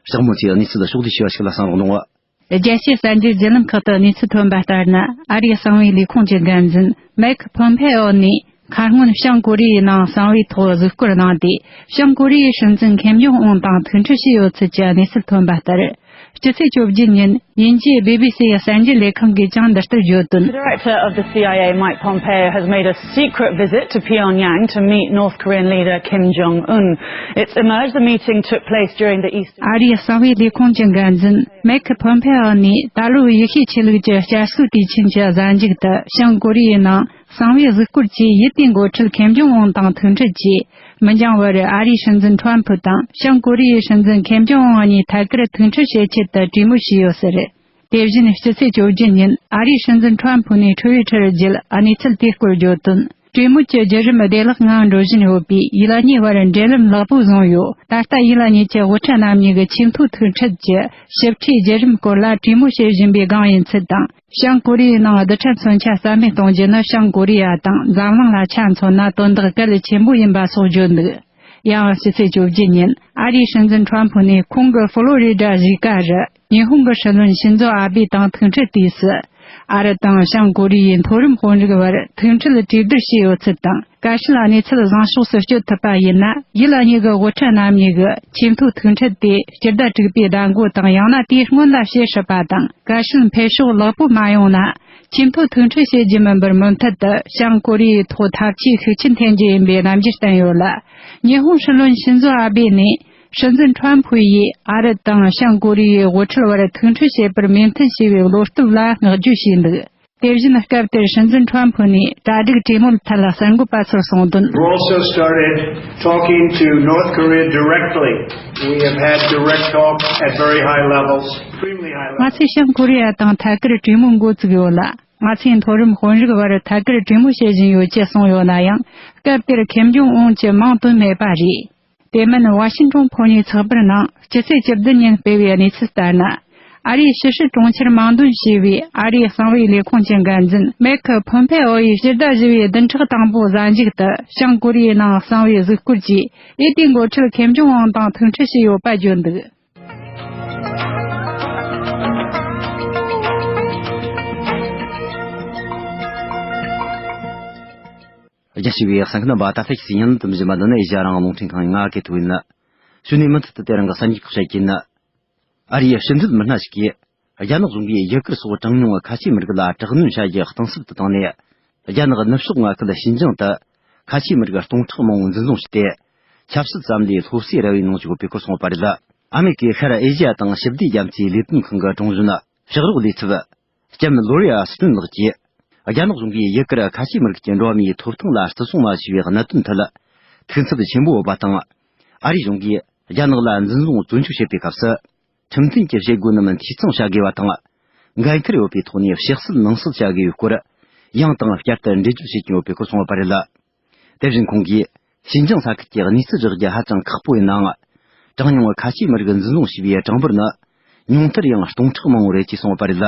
ཕྱག་མོ་ཚོས་གནས་ཚུལ་ཕྱོགས་བསྡུས་བྱས་པ་ཞིག་ལ་གསན་རོགས་གནང་། རྒྱལ་སྤྱིའི་གསར་འགྱུར་བརྒྱུད་ལམ་ཁག་ཏུ་གནས་ཚུལ་ཐོན་པ་ལྟར་ན། ཨ་རིའི་གསང་བའི་ལས་ཁུངས་ཀྱི་འགན་འཛིན་མེག་ཕོམ་ཕེ་ཨོ་ནས་ཁ་སྔོན་བྱང་ཀོ་རི་ཡའི་ནང་གསང་བའི་ཐོག་གཟིགས་སྐོར་གནང་སྟེ། བྱང་ཀོ་རི་ཡའི་སྲིད་འཛིན་ཁེམ་ཇོང་ཨུན་དང་ཐུག་འཕྲད་བྱས་ཡོད་ཚུལ་གྱི་གནས་ཚུལ་ཐོན་པ་ལྟར། སྤྱི་ཚེས་བཅོ་བརྒྱད་ཉིན་དབྱིན་ཇིའི་བི་བི་སི་ཡི་གསར་འགྱུར་ལས་ཁང་གིས་ཀྱང་འདི་ལྟར་བརྗོད་དོན། Director of the C I A, Mike Pompeo, has made a secret visit to Pyongyang to meet North Korean leader Kim Jong Un. It's emerged the meeting took place during the Eastern ཨ་རིའི་གསང་བའི་ལས་ཁུངས་ཀྱི་འགན་འཛིན་མེག་ཕོམ་ཕེ་ཨོ་ནས་ད་ལོའི་ཡེ་ཤུའི་ཆོས་ལུགས་ཀྱི་བསྐྱར་གསོའི་དུས་ཆེན་གྱི་གཟའ་མཇུག་ཏུ་བྱང་ཀོ་རི་ཡའི་ནང་གསང་བའི་གཟིགས་སྐོར་གྱིས་ཡུལ་དེའི་འགོ་ཁྲིད་ཁེམ་ཇོང་ཨུན་དང་ཐུག་འཕྲད་ཀྱིས། མི་འགྱངས་བར་ཨ་རིའི་སྲིད་འཛིན་ཁྲོམ་ཕུ་དང་བྱང་ཀོ་རི་ཡའི་སྲིད་འཛིན་ཁེམ་ཇོང་ཨུན་གཉིས་ཐད་ཀར་ཐུག་འཕྲད་བྱེད་ཆེད་དུ་གྲོས་མོལ་བྱས་ཡོད་ཟེར། དེ་བཞིན་སྤྱི་ཚེས་བཅོ་བརྒྱད་ཉིན་ཨ་རིའི་སྲིད་འཛིན་ཁྲོམ་ཕུ་ནས་ཊི་ཝི་ཊར་བརྒྱུད་གནས་ཚུལ་དེའི་སྐོར་བརྗོད་དོན། གྲོས་མོལ་གྱི་བརྒྱུད་རིམ་བདེ་བླག་ངང་འགྲོ་བཞིན་ཡོད་པས། ཡུལ་གཉིས་བར་འབྲེལ་ལམ་ལེགས་པོ་བཟུང་ཡོད། ད་ལྟ་ཡུལ་གཉིས་ཀྱི་དབུ་ཁྲིད་རྣམ་གཉིས་ཀྱི་ཆེས་མཐོའི་ཐུག་འཕྲད་ཀྱི་ཞིབ་ཕྲའི་བརྒྱུད་རིམ་སྐོར་ལ་གྲོས་མོལ་བྱེད་བཞིན་པའི་སྒང་ཡིན་ཚུལ་དང་། བྱང་ཀོ་རི་ཡའི་ནང་རྡུལ་ཕྲན་མཚོན་ཆ་རྩ་མེད་གཏོང་རྒྱུ་ནི་བྱང་ཀོ་རི་ཡ་དང་འཛམ་གླིང་ལ་ཆ་མཚོན་ན་དོན་དག་གལ་ཆེན་པོ་ཡིན་པ་སོགས་བརྗོད་འདུག་ཡང་སྤྱི་ཚེས་བཅོ་བརྒྱད་ཉིན་ཨ་རིའི་སྲིད་འཛིན་ཁྲོམ་ཕུ་ནས་ཁོང་གི་ཧྥོ་ལོ་རི་ཌ་གཞིས་ཀ་རུ་ཉི་ཧོང་གི་སྲིད་བློན་ཤིན་ཛོ་ཨ་བྷེ་དང་ཐུག་འཕྲད་དུས་སུ། ཨ་རི་དང་བྱང་ཀོ་རི་ཡའི་མཐོ་རིམ་དཔོན་རིགས་བར་ཐུག་འཕྲད་གྲོས་བསྡུར་བྱས་ཡོད་ཚུལ་དང་། དཀའ་སྤྱད་གནས་ཚུལ་བཟང་ཕྱོགས་སུ་བསྐྱོད་ཐུབ་པ་ཡིན་ན། ཡུལ་གཉིས་ཀྱི་དབུ་ཁྲིད་རྣམ་གཉིས་ཀྱི་ཆེས་མཐོའི་ཐུག་འཕྲད་དེ་སྤྱི་ཟླ་དྲུག་པའི་ཟླ་མགོ་དང་། ཡང་ན་དེའི་སྔོན་ལ་བྱེད་སྲིད་པ་དང་། དཀའ་སྤྱད་འཕེལ་ཕྱོགས་ལེགས་པོ་མ་ཡོང་ན། ཆེས་མཐོའི་ཐུག་འཕྲད་བྱེད་རྒྱུ་མིན་པར། མུ་མཐུད་དུ་བྱང་ཀོ་རི་ཡའི་ཐོག་འཐབ་ཇུས་ཤུགས་ཆེན་འཐེན་རྒྱུ་ཡིན་པའི་རྣམ་འགྱུར་བསྟན་ཡོད་ལ། ཉི་ཧོང་སྲིད་བློན་ཤིན་ཛོ་ཨ་བྷེ་ནས། སྲིད་འཛིན་ཁྲོམ་ཕུ་ཡིས་ཨ་རི་དང་བྱང་ཀོ་རི་ཡའི་དབུ་ཁྲིད་བར་ཐུག་འཕྲད་བྱེད་པར་མོས་མཐུན་བྱས་པའི་བློ་སྟོབས་ལ་བསྔགས་བརྗོད་བྱས་འདུག་དེ་བཞིན་སྐབས་དེར་སྲིད་འཛིན་ཁྲོམ་ཕུ་ནས་གྲ་སྒྲིག་གྲོས་མོལ་ཐད་གསར་འགོད་པ་ཚོར་གསུངས་དོན། We've also started talking to North Korea directly. We have had direct talks at very high levels, extremely high levels. ང་ཚོས་བྱང་ཀོ་རི་ཡ་དང་ཐད་ཀར་གྲོས་མོལ་འགོ་བཙུགས་ཡོད་ལ། ང་ཚོས་མཐོ་རིམ་དཔོན་རིགས་བར་ཐད་ཀར་གྲོས་མོལ་བྱེད་བཞིན་ཡོད་ཅེས་གསུངས་ཡོད་ན་ཡང་། སྐབས་དེར་ཁེམ་ཇོང་ཨུན་གྱི་མིང་བཏོན་མེད་པ་རེད། དེ་མིན་ཝ་ཤིན་ཀྲུང་ཕོ་ཉའི་ཚགས་པར་ནང་སྤྱི་ཚེས་བཅུ་བདུན་ཉིན་སྤེལ་བའི་གནས་ཚུལ་ལྟར་ན། ཨ་རིའི་ཕྱི་སྲིད་དྲུང་ཆེར་མིང་འདོན་བྱས་པའི་ཨ་རིའི་གསང་བའི་ལས་ཁུངས་ཀྱི་འགན་འཛིན་མེག་ཕོམ་ཕེ་ཨོ་ཡིས་ཕྱི་ཟླ་བཞི་པའི་བདུན་ཕྲག་དང་པོ་གཟའ་མཇུག་ཏུ་བྱང་ཀོ་རི་ཡའི་ནང་གསང་བའི་གཟིགས་སྐོར་གྱིས་ཨེ་ཏི་འགོ་ཁྲིད་ཁེམ་ཇོང་ཨུན་དང་ཐུག་འཕྲད་བྱས་ཡོད་པ་བརྗོད་འདུག། རྒྱ་ཆེ་བའི་གསན་མཁན་རྣམ་པ། ད་ལྟ་ཁྱེད་ཀྱིས་ཉན་དུ་འཛིན་པ་འདི་ནི་ཨེ་ཤ་ཡ་རང་དབང་རླུང་འཕྲིན་ཁང་ཡིན། ང་གི་ཐུག་ཡིན། གཞུག་ནས་མུ་མཐུད་དུ་དེ་རིང་གི་གསར་འགྱུར་ཁག་བཤད་ཀྱིན། ཨ་རིའི་སྤྱི་འཐུས་མི་སྣ་ཞིག་གིས་རྒྱ་ནག་གཞུང་གིས་ཡུ་གུར་སོགས་གྲངས་ཉུང་བའི་ཁ་ཆེ་མི་རིགས་ལ་དྲག་གནོན་བྱ་རྒྱུ་གཏིང་ཟབ་ཏུ་བཏང་ནས། རྒྱ་ནག་ནུབ་ཕྱོགས་མངའ་ཁུལ་ཞིན་ཅང་དུ་ཁ་ཆེ་མི་རིགས་སྟོང་ཕྲག་མང་བོ་འཛིན་བཟུང་བྱས་ཏེ། ཆབ་སྲིད་ཙམ་ལས་སློབ་གསོའི་ར་བའི་ནང་ཞུགས་ཡོད་པའི་སྐོར་གསུངས་པ་རེད། ཨ་མེ་རི་ཀའི་ཤར་ཨེ་ཤི་ཡ་དང་ཞི་བདེའི་རྒྱ་མཚོའི་ལས་དོན་ཁང་གི་དྲུང་གཞོན་ཕྱག་རོགས་ལས་ཚབ་ལྕམ་ལོ་རི་ཨ་སི་ཏོན་ལགས་ཀྱིས། རྒྱ་ནག་གཞུང་གིས་ཡུ་གུར་ཁ་ཆེ་མི་རིགས་ཀྱི་འགྲོ་བ་མིའི་ཐོབ་ཐང་ལ་བརྩི་སྲུང་མ་བྱས་པའི་གནད་དོན་ཐད་ཐུགས་འཚབ་ཆེན་པོ་ཡོད་པ་དང་། ཨ་རིའི་གཞུང་གིས་རྒྱ་ནག་ལ་འཛིན་བཟུང་བཙོན་འཇུག་བྱེད་པའི་སྐབས་སུ། ཁྲིམས་མཐུན་གྱི་བྱེད་སྒོ་རྣམས་འཐུས་ཚང་བྱ་དགོས་པ་དང་། འགན་འཁུར་ཡོད་པའི་ཐོག་ནས་ཕྱག་སྲིད་ནང་སྲིད་བྱ་དགོས་པའི་སྐོར། ཡང་དང་བསྐྱར་དུ་འགྲེལ་བརྗོད་བྱེད་ཀྱིན་ཡོད་པའི་སྐོར་གསུངས་པ་རེད། དེ་བཞིན་ཁོང་གིས། ཞིན་ཅང་ས་ཁུལ་གྱི་གནས་ཚུལ་བསྒྲགས་རྒྱུ་ཧ་ཅང་ཁག་པོ་ཡིན་ནའང་། གྲངས་ཉུང་ཁ་ཆེའི་མི་རིགས་འཛིན་བཟུང་བྱས་པའི་གྲངས་འབོར་ནི། ཉུང་མཐར་ཡང་སྟོང་ཕྲག་མང་བོ་རེད་ཅེས་གསུངས་པ་རེད།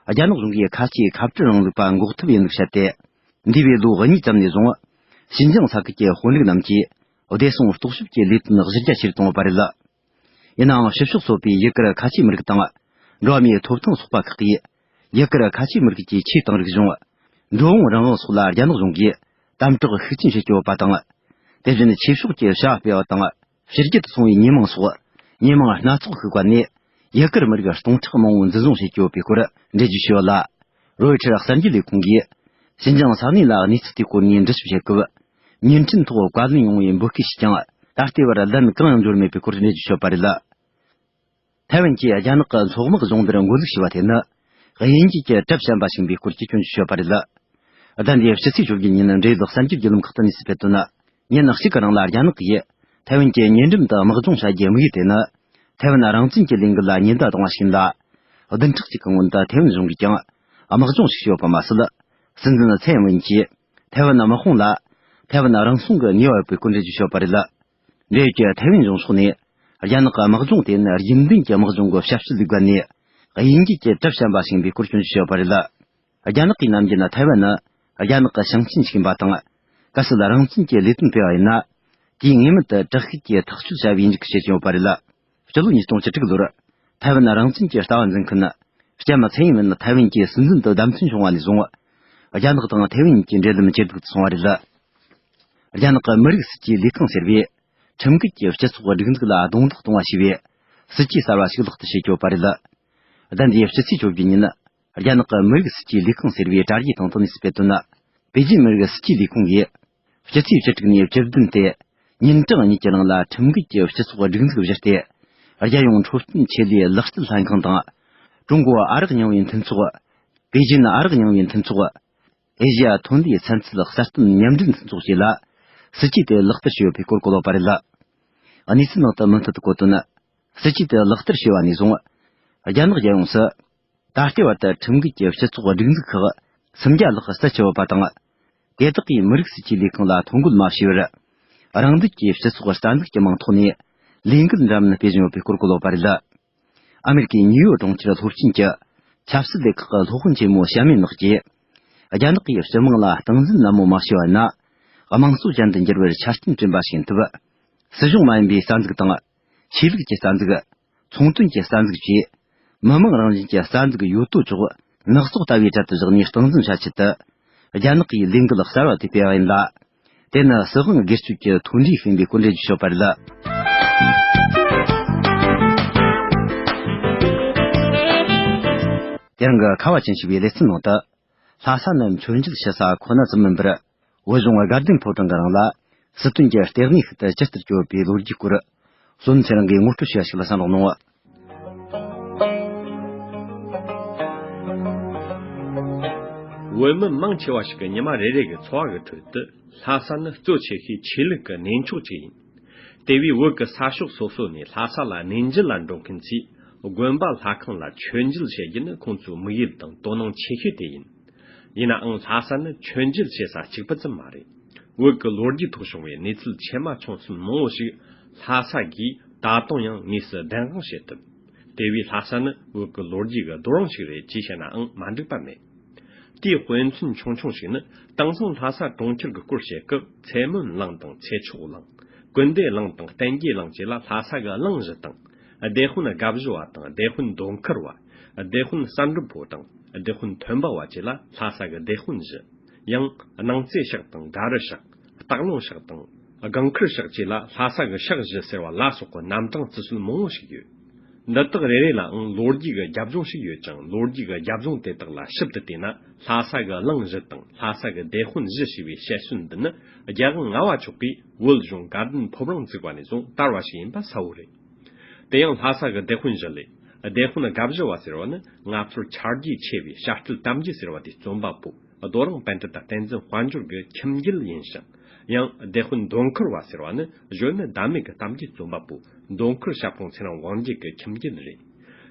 རྒྱ་ནག་གཞུང་གིས་ཁ་ཆེའི་ཁ་བྲལ་རིང་ལུགས་པ་འགོག་ཐབས་ཡིན་ལུགས་བཤད་དེ། འདས་པའི་ལོ་གཉིས་ཙམ་ནས་བཟུང་། ཞིན་ཅང་ས་ཁུལ་གྱི་དཔོན་རིགས་རྣམས་ཀྱིས། བདེ་སྲུང་རྟོག་ཞིབ་ཀྱི་ལས་དོན་གཞི་རྒྱ་ཆེ་རུ་བཏང་ཡོད་པ་རེད། ཡིན་ནའང་ཕྱི་ཕྱོགས་ཚོགས་པའི་ཡུ་གུར་ཁ་ཆེའི་མི་རིགས་དང་། འགྲོ་བ་མིའི་ཐོབ་ཐང་ཚོགས་པ་ཁག་གིས། ཡུ་གུར་ཁ་ཆེའི་མི་རིགས་ཀྱི་ཆོས་དང་རིག་གཞུང་། འགྲོ་འོང་རང་དབང་སོགས་ལ་རྒྱ་ནག་གཞུང་གིས་དམ་དྲག་ཤུགས་ཆེན་བྱེད་ཀྱི་ཡོད་པ་དང་། དེ་བཞིན་ཆོས་ཕྱོགས་ཀྱི་བྱ་བ་སྤེལ་བ་དང་། ཕྱི་རྒྱལ་དུ་སོང་བའི་མི་མང་སོགས། མི་མང་སྣ་ཚོགས་ཤིག་བར་ནས། ཡུ་གུར་མི་རིགས་སྟོང་ཕྲག་མང་བོ་འཛིན་བཟུང་བྱེད་ཀྱི་ཡོད་པའི་སྐོར་འགྲེལ་བརྗོད་བྱས་ཡོད་ལ། རོའི་ཊར་གསར་འགྱུར་ལས་ཁུངས་ཀྱིས། ཞིན་ཅང་ས་གནས་ལ་གནས་ཚུལ་དེའི་སྐོར་ནས་འདྲི་ཞིབ་བྱེད་སྐབས། བརྙན་འཕྲིན་ཐོག་བཀའ་བློན་ཡོང་བའི་འབོད་སྐུལ་ཞིག་ཀྱང་། ད་ལྟའི་བར་ལན་གང་ཡང་འབྱོར་མེད་པའི་སྐོར་འགྲེལ་བརྗོད་བྱས་ཡོད་པ་རེད། ཐའེ་ཝན་གྱིས་རྒྱ་ནག་གི་མཚོ་དམག་སྦྱོང་བརྡར་འགོ་འཛུགས་བྱས་པ་དེ་ནི། དབྱིན་ཇི་གི་གྲབས་ཞན་པ་ཞིག་ཡིན་པའི་སྐོར་གྱི་སྐྱོན་བརྗོད་བྱས་ཡོད་པ་རེད། ཟླ་འདིའི་ཕྱི་ཚེས་བཅོ་བརྒྱད་ཉིན་འབྲེལ་ཡོད་གསར་འགྱུར་བརྒྱུད་ལམ་ཁག་ཏུ་གནས་ཚུལ་སྤེལ་དོན། ཉིན་གཅིག་གི་རིང་ལ་རྒྱ་ནག་གིས་ཐའེ་ཝན་གྱི་ཉེ་འགྲམ་དུ་དམག་སྦྱོང་བྱ་རྒྱུའི་དམིགས་ཡུལ་དེ་ནི། ཐའེ་ཝན་རང་བཙན་གྱི་ལས་འགུལ་ལ་ཉེན་བརྡ་གཏོང་བ་ཞིག་ཡིན་ལ། བདུན་ཕྲག་གཅིག་གི་སྔོན་དུ་ཐའེ་ཝན་གཞུང་གིས་ཀྱང་དམག་སྦྱོང་ཞིག་བྱས་ཡོད་པ་མ་ཟད། སྲིད་འཛིན་ཚའེ་ཨིན་ཝེན་གྱིས་ཐའེ་ཝན་དམག་དཔུང་ལ། ཐའེ་ཝན་རང་སྲུང་གི་ནུས་པ་ཡོད་པའི་སྐོར་འགྲེལ་བརྗོད་བྱས་ཡོད་པ་རེད། འབྲེལ་ཡོད་ཀྱི་ཐའེ་ཝན་གཞུང་ཕྱོགས་ནས། རྒྱ་ནག་གི་དམག་སྦྱོང་དེ་ནི་རྒྱུན་ལྡན་གྱི་དམག་སྦྱོང་གི་ཞབས་ཞུ་ལས་བརྒལ་ནས། དབྱིན་ཇི་གི་གྲབས་ཞན་པ་ཞིག་ཡིན་པའི་སྐོར་སྐྱོན་བརྗོད་བྱས་ཡོད་པ་རེད། རྒྱ་ནག་གིས་ནམ་རྒྱུན་ཐའེ་ཝན་ནི་རྒྱ་ནག་གི་ཞིང་ཆེན་ཞིག་ཡིན་པ་དང་། གལ་སྲིད་རང་བཙན་གྱི་ལས་དོན་སྤེལ་བ་ཡིན་ན། དུས་ངེས་མེད་དུ་དྲག་ཤུགས་ཀྱིས་ཐག་གཅོད་བྱ་བའི་འཇུག་བྱེད་ཀྱི་ཡོད་པ་རེད། སྤྱི་ལོ་ཉིས་སྟོང་བཅུ་དྲུག་ལོར། ཐའེ་ཝན་རང་བཙན་གྱི་ལྟ་བ་འཛིན་མཁན། ལྕམ་ཚའེ་ཨིན་ཝེན་ཐའེ་ཝན་གྱི་སྲིད་འཛིན་དུ་བདམས་ཐོན་བྱུང་བ་ནས་བཟུང་། རྒྱ་ནག་དང་ཐའེ་ཝན་གཉིས་ཀྱི་འབྲེལ་ལམ་ཇེ་སྡུག་ཏུ་སོང་བ་རེད། རྒྱ་ནག་གི་མི་རིགས་སྲིད་ཇུས་ལས་ཁང་ཟེར་བས། ཁྲིམས་འགལ་གྱི་སྤྱི་ཚོགས་སྒྲིག་འཛུགས་ལ་རྡུང་རྡེག་གཏོང་བ་ཞེས་པའི། སྲིད་ཇུས་གསར་བ་ཞིག་ལག་བསྟར་བྱེད་ཀྱི་ཡོད་པ་རེད། ཟླ་འདིའི་ཕྱི་ཚེས་བཅོ་བརྒྱད་ཉིན། རྒྱ་ནག་གི་མི་རིགས་སྲིད་ཇུས་ལས་ཁང་ཟེར་བའི་དྲ་རྒྱའི་སྟེང་དུ་གནས་ཚུལ་སྤེལ་དོན། པེ་ཅིན་མི་རིགས་སྲིད་ཇུས་ལས་ཁུངས་ཀྱིས། ཕྱི་ཚེས་བཅུ་དྲུག་ནས་བཅུ་བདུན་སྟེ། ཉིན་གྲངས་གཉིས་ཀྱི་ནང་ལ་ཁྲིམས་འགལ་གྱི་སྤྱི་ཚོགས་སྒྲིག་འཛུགས་བཞག་སྟེ། རྒྱལ་ཡོངས་འཕྲོད་བསྟེན་ཆེད་ལས་ལག་རྩལ་ལྷན་ཁང་དང་། ཀྲུང་གོ་ཨ་རག་རྙིང་བའི་མཐུན་ཚོགས། པེ་ཅིན་ཨ་རག་རྙིང་བའི་མཐུན་ཚོགས། ཨེ་ཤི་ཡ་ཐོན་ལས་ཚན་རྩལ་གསར་གཏོད་མཉམ་འབྲེལ་མཐུན་ཚོགས་བཅས་ལ། སྲིད་ཇུས་དེ་ལག་བསྟར་བྱས་ཡོད་པའི་སྐོར་བཀོད་ཡོད་པ་རེད། གནས་ཚུལ་ནང་དུ་མུ་མཐུད་དུ་བཀོད་དོན། སྲིད་ཇུས་དེ་ལག་བསྟར་བྱས་པ་ནས་བཟུང་། རྒྱ་ནག་རྒྱལ་ཡོངས་སུ། ད་ལྟའི་བར་དུ་ཁྲིམས་འགལ་གྱི་སྤྱི་ཚོགས་སྒྲིག་འཛུགས་ཁག་སུམ་བརྒྱ་ལྷག་བརྩད་ཆོད་ཡོད་པ་དང་། དེ་དག་གིས་མི་རིགས་སྲིད་ཇུས་ལས་ཁང་ལ་ཐོ་འགོད་མ་བྱས་པར། རང་འདོད་ཀྱིས་སྤྱི་ཚོགས་རྩ་འཛུགས་ཀྱི་མིང་ཐོག་ནས་ལས་འགུལ་འདྲ་མིན་སྤེལ་བཞིན་ཡོད་པའི་སྐོར་བཀོད་ཡོད་པ་རེད། ཨ་མེ་རི་ཀའི་ནིའུ་ཡོག་གྲོང་ཁྱེར་སློབ་ཆེན་གྱི་ཆབ་སྲིད་སྡེ་ཁག་གི་སློབ་དཔོན་ཆེན་མོ་ཞ་མེ་ནག་གིས། རྒྱ་ནག་གིས་སྤྱི་དམངས་ལ་སྟངས་འཛིན་ནན་མོ་མ་བྱས་པ་ཡིན་ན། དམངས་གཙོ་ཅན་དུ་འགྱུར་བར་ཆ་རྐྱེན་བསྐྲུན་པ་ཞིག་ཡིན་སྟབས། སྲིད་གཞུང་མ་ཡིན་པའི་རྩ་འཛུགས་དང་། ཆོས་ལུགས་ཀྱི་རྩ་འཛུགས། ཚོང་དོན་གྱི་རྩ་འཛུགས་བཅས། མི་དམངས་རང་བཞིན་གྱི་རྩ་འཛུགས་ཡོད་དོ་ཅོག་ནག་ཚོགས་ལྟ་བུའི་གྲལ་དུ་བཞག་ནས་སྟངས་འཛིན་བྱ་ཆེད་དུ། རྒྱ་ནག་གིས་ལས་འགུལ་གསར་བ་དེ་སྤེལ་བ་ཡིན་ལ། དེ་ནི་སྲིད་དབང་སྒེར་གཅོད་ཀྱི་མཐུན་སྒྲིལ་ཡིན་པའི་སྐོར་འགྲེལ་བརྗོད་བྱས་པ་རེད། དེ་རིང་གི་ཁ་བ་ཅན་ཞེས་པའི་ལེ་ཚན་ནང་དུ། ལྷ་ས་ནི་མཆོད་མཇལ་ཞུ་ས་ཁོ་ན་ཙམ་མིན་པར། བོད་གཞུང་དགའ་ལྡན་ཕོ་བྲང་གི་རིང་ལ། སྲིད་དོན་གྱི་ལྟེ་གནས་ཤིག་ཏུ་ཇི་ལྟར་གྱུར་པའི་ལོ་རྒྱུས་སྐོར། བསོད་ནམས་ཚེ་རིང་གིས་ངོ་སྤྲོད་བྱས་པ་ཞིག་ལ་གསན་རོགས་གནང་། བོད་མི་མང་ཆེ་བ་ཞིག་གི་ཉི་མ་རེ་རེ་གི་འཚོ་བ་གི་ཁྲོད་དུ། ལྷ་ས་ནི་གཙོ་ཆེ་ཤོས་ཆོས་ལུགས་ཀྱི་གནས་མཆོག་ཅིག་ཡིན། དེ་བས་བོད་ཀྱི་ས་ཕྱོགས་སོ་སོ་ནས་ལྷ་ས་ལ་གནས་མཇལ་ལ་འགྲོ་མཁན་ཚོས་དགོན་པ་ལྷ་ཁང་ལ་མཆོད་མཇལ་བྱེད་རྒྱུ་ནི་ཁོང་ཚོའི་དམིགས་ཡུལ་དང་དོ་སྣང་ཆེ་ཤོས་དེ་ཡིན། ཡིན་ནའང་ལྷ་ས་ནི་མཆོད་མཇལ་བྱེད་ས་གཅིག་པུ་ཙམ་མ་རེད། བོད་ཀྱི་ལོ་རྒྱུས་ཐོག་བྱུང་བའི་གནས་ཚུལ་ཆེ་མ་ཆུང་གསུམ་མང་བོ་ཞིག་ལྷ་ས་གིས་ད་དུང་ཡང་དངོས་སུ་བདེན་དཔང་བྱེད་ཐུབ། དེ་བས་ལྷ་ས་ནི་བོད་ཀྱི་ལོ་རྒྱུས་ཀྱི་རྡོ་རིང་ཞིག་རེད་ཅེས་བཤད་ནའང་མ་འགྲིག་པ་མེད། དེའི་དཔེ་མཚོན་ཆུང་ཆུང་ཞིག་ནི། དེང་སང་ལྷ་ས་གྲོང་ཁྱེར་གྱི་སྐོར་བཤད་སྐབས་ཚེ་སྨོན་གླིང་དང་ཚེ་མཆོག་གླིང་། ཀུན་བདེ་གླིང་དང་བསྟན་རྒྱས་གླིང་བཅས་ལ་ལྷ་ས་གི་གླིང་བཞི་དང་། སྡེ་དཔོན་དགའ་བཞི་བ་དང་སྡེ་དཔོན་མདོ་མཁར་བ། སྡེ་དཔོན་བསམ་གྲུབ་ཕོ་དང་སྡེ་དཔོན་ཐོན་པ་བ་བཅས་ལ་ལྷ་ས་གི་སྡེ་དཔོན་བཞི། ཡང་སྣང་རྩེ་ཕྱག་དང་དགའ་རི་ཕྱག། སྟག་ལུང་ཕྱག་དང་སྒང་མཁར་ཕྱག་བཅས་ལ་ལྷ་ས་གི་ཕྱག་བཞི་ཟེར་བ་ལ་སོགས་པའི་རྣམ་གྲངས་བརྩི་སྲོལ་མང་བོ་ཞིག་ཡོད། འདི་དག་རེ་རེ་ལའང་ལོ་རྒྱུས་ཀྱི་རྒྱབ་ལྗོངས་ཤིག་ཡོད་ཅིང་། ལོ་རྒྱུས་ཀྱི་རྒྱབ་ལྗོངས་དེ་དག་ལ་ཞིབ་ཏུ་བལྟས་ན། ལྷ་ས་གི་གླིང་བཞི་དང་ལྷ་ས་གི་སྡེ་དཔོན་བཞི་ཞེས་པའི་བཤད་སྲོལ་འདི་ནི་རྒྱལ་དབང་ལྔ་བ་མཆོག་གིས་བོད་གཞུང་དགའ་ལྡན་ཕོ་བྲང་བཙུགས་པ་ནས་བཟུང་དར་བ་ཞིག་ཡིན་པ་གསལ་བོ་རེད། དེ་ཡང་ལྷ་ས་གི་སྡེ་དཔོན་བཞི་ལས། སྡེ་དཔོན་དགའ་བཞི་བ་ཟེར་བ་ནི་ང་ཚོར་ཆ་རྒྱུས་ཆེ་བའི་བྱ་སྤྲེལ་གཏམ་རྒྱུད་ཟེར་བ་དེའི་རྩོམ་པ་པོ། རྡོ་རིང་པཎྜི་ཏ་བསྟན་འཛིན་དཔལ་འབྱོར་གྱི་ཁྱིམ་རྒྱུད་ཡིན་ཞིང་། ཡང་སྡེ་དཔོན་མདོ་མཁར་བ་ཟེར་བ་ནི་གཞོན་ནུ་ཟླ་མེད་ཀྱི་གཏམ་རྒྱུད་རྩོམ་པ་པོ་མདོ་མཁར་ཞབས་དྲུང་ཚེ་རིང་དབང་རྒྱལ་གྱི་ཁྱིམ་རྒྱུད་རེད།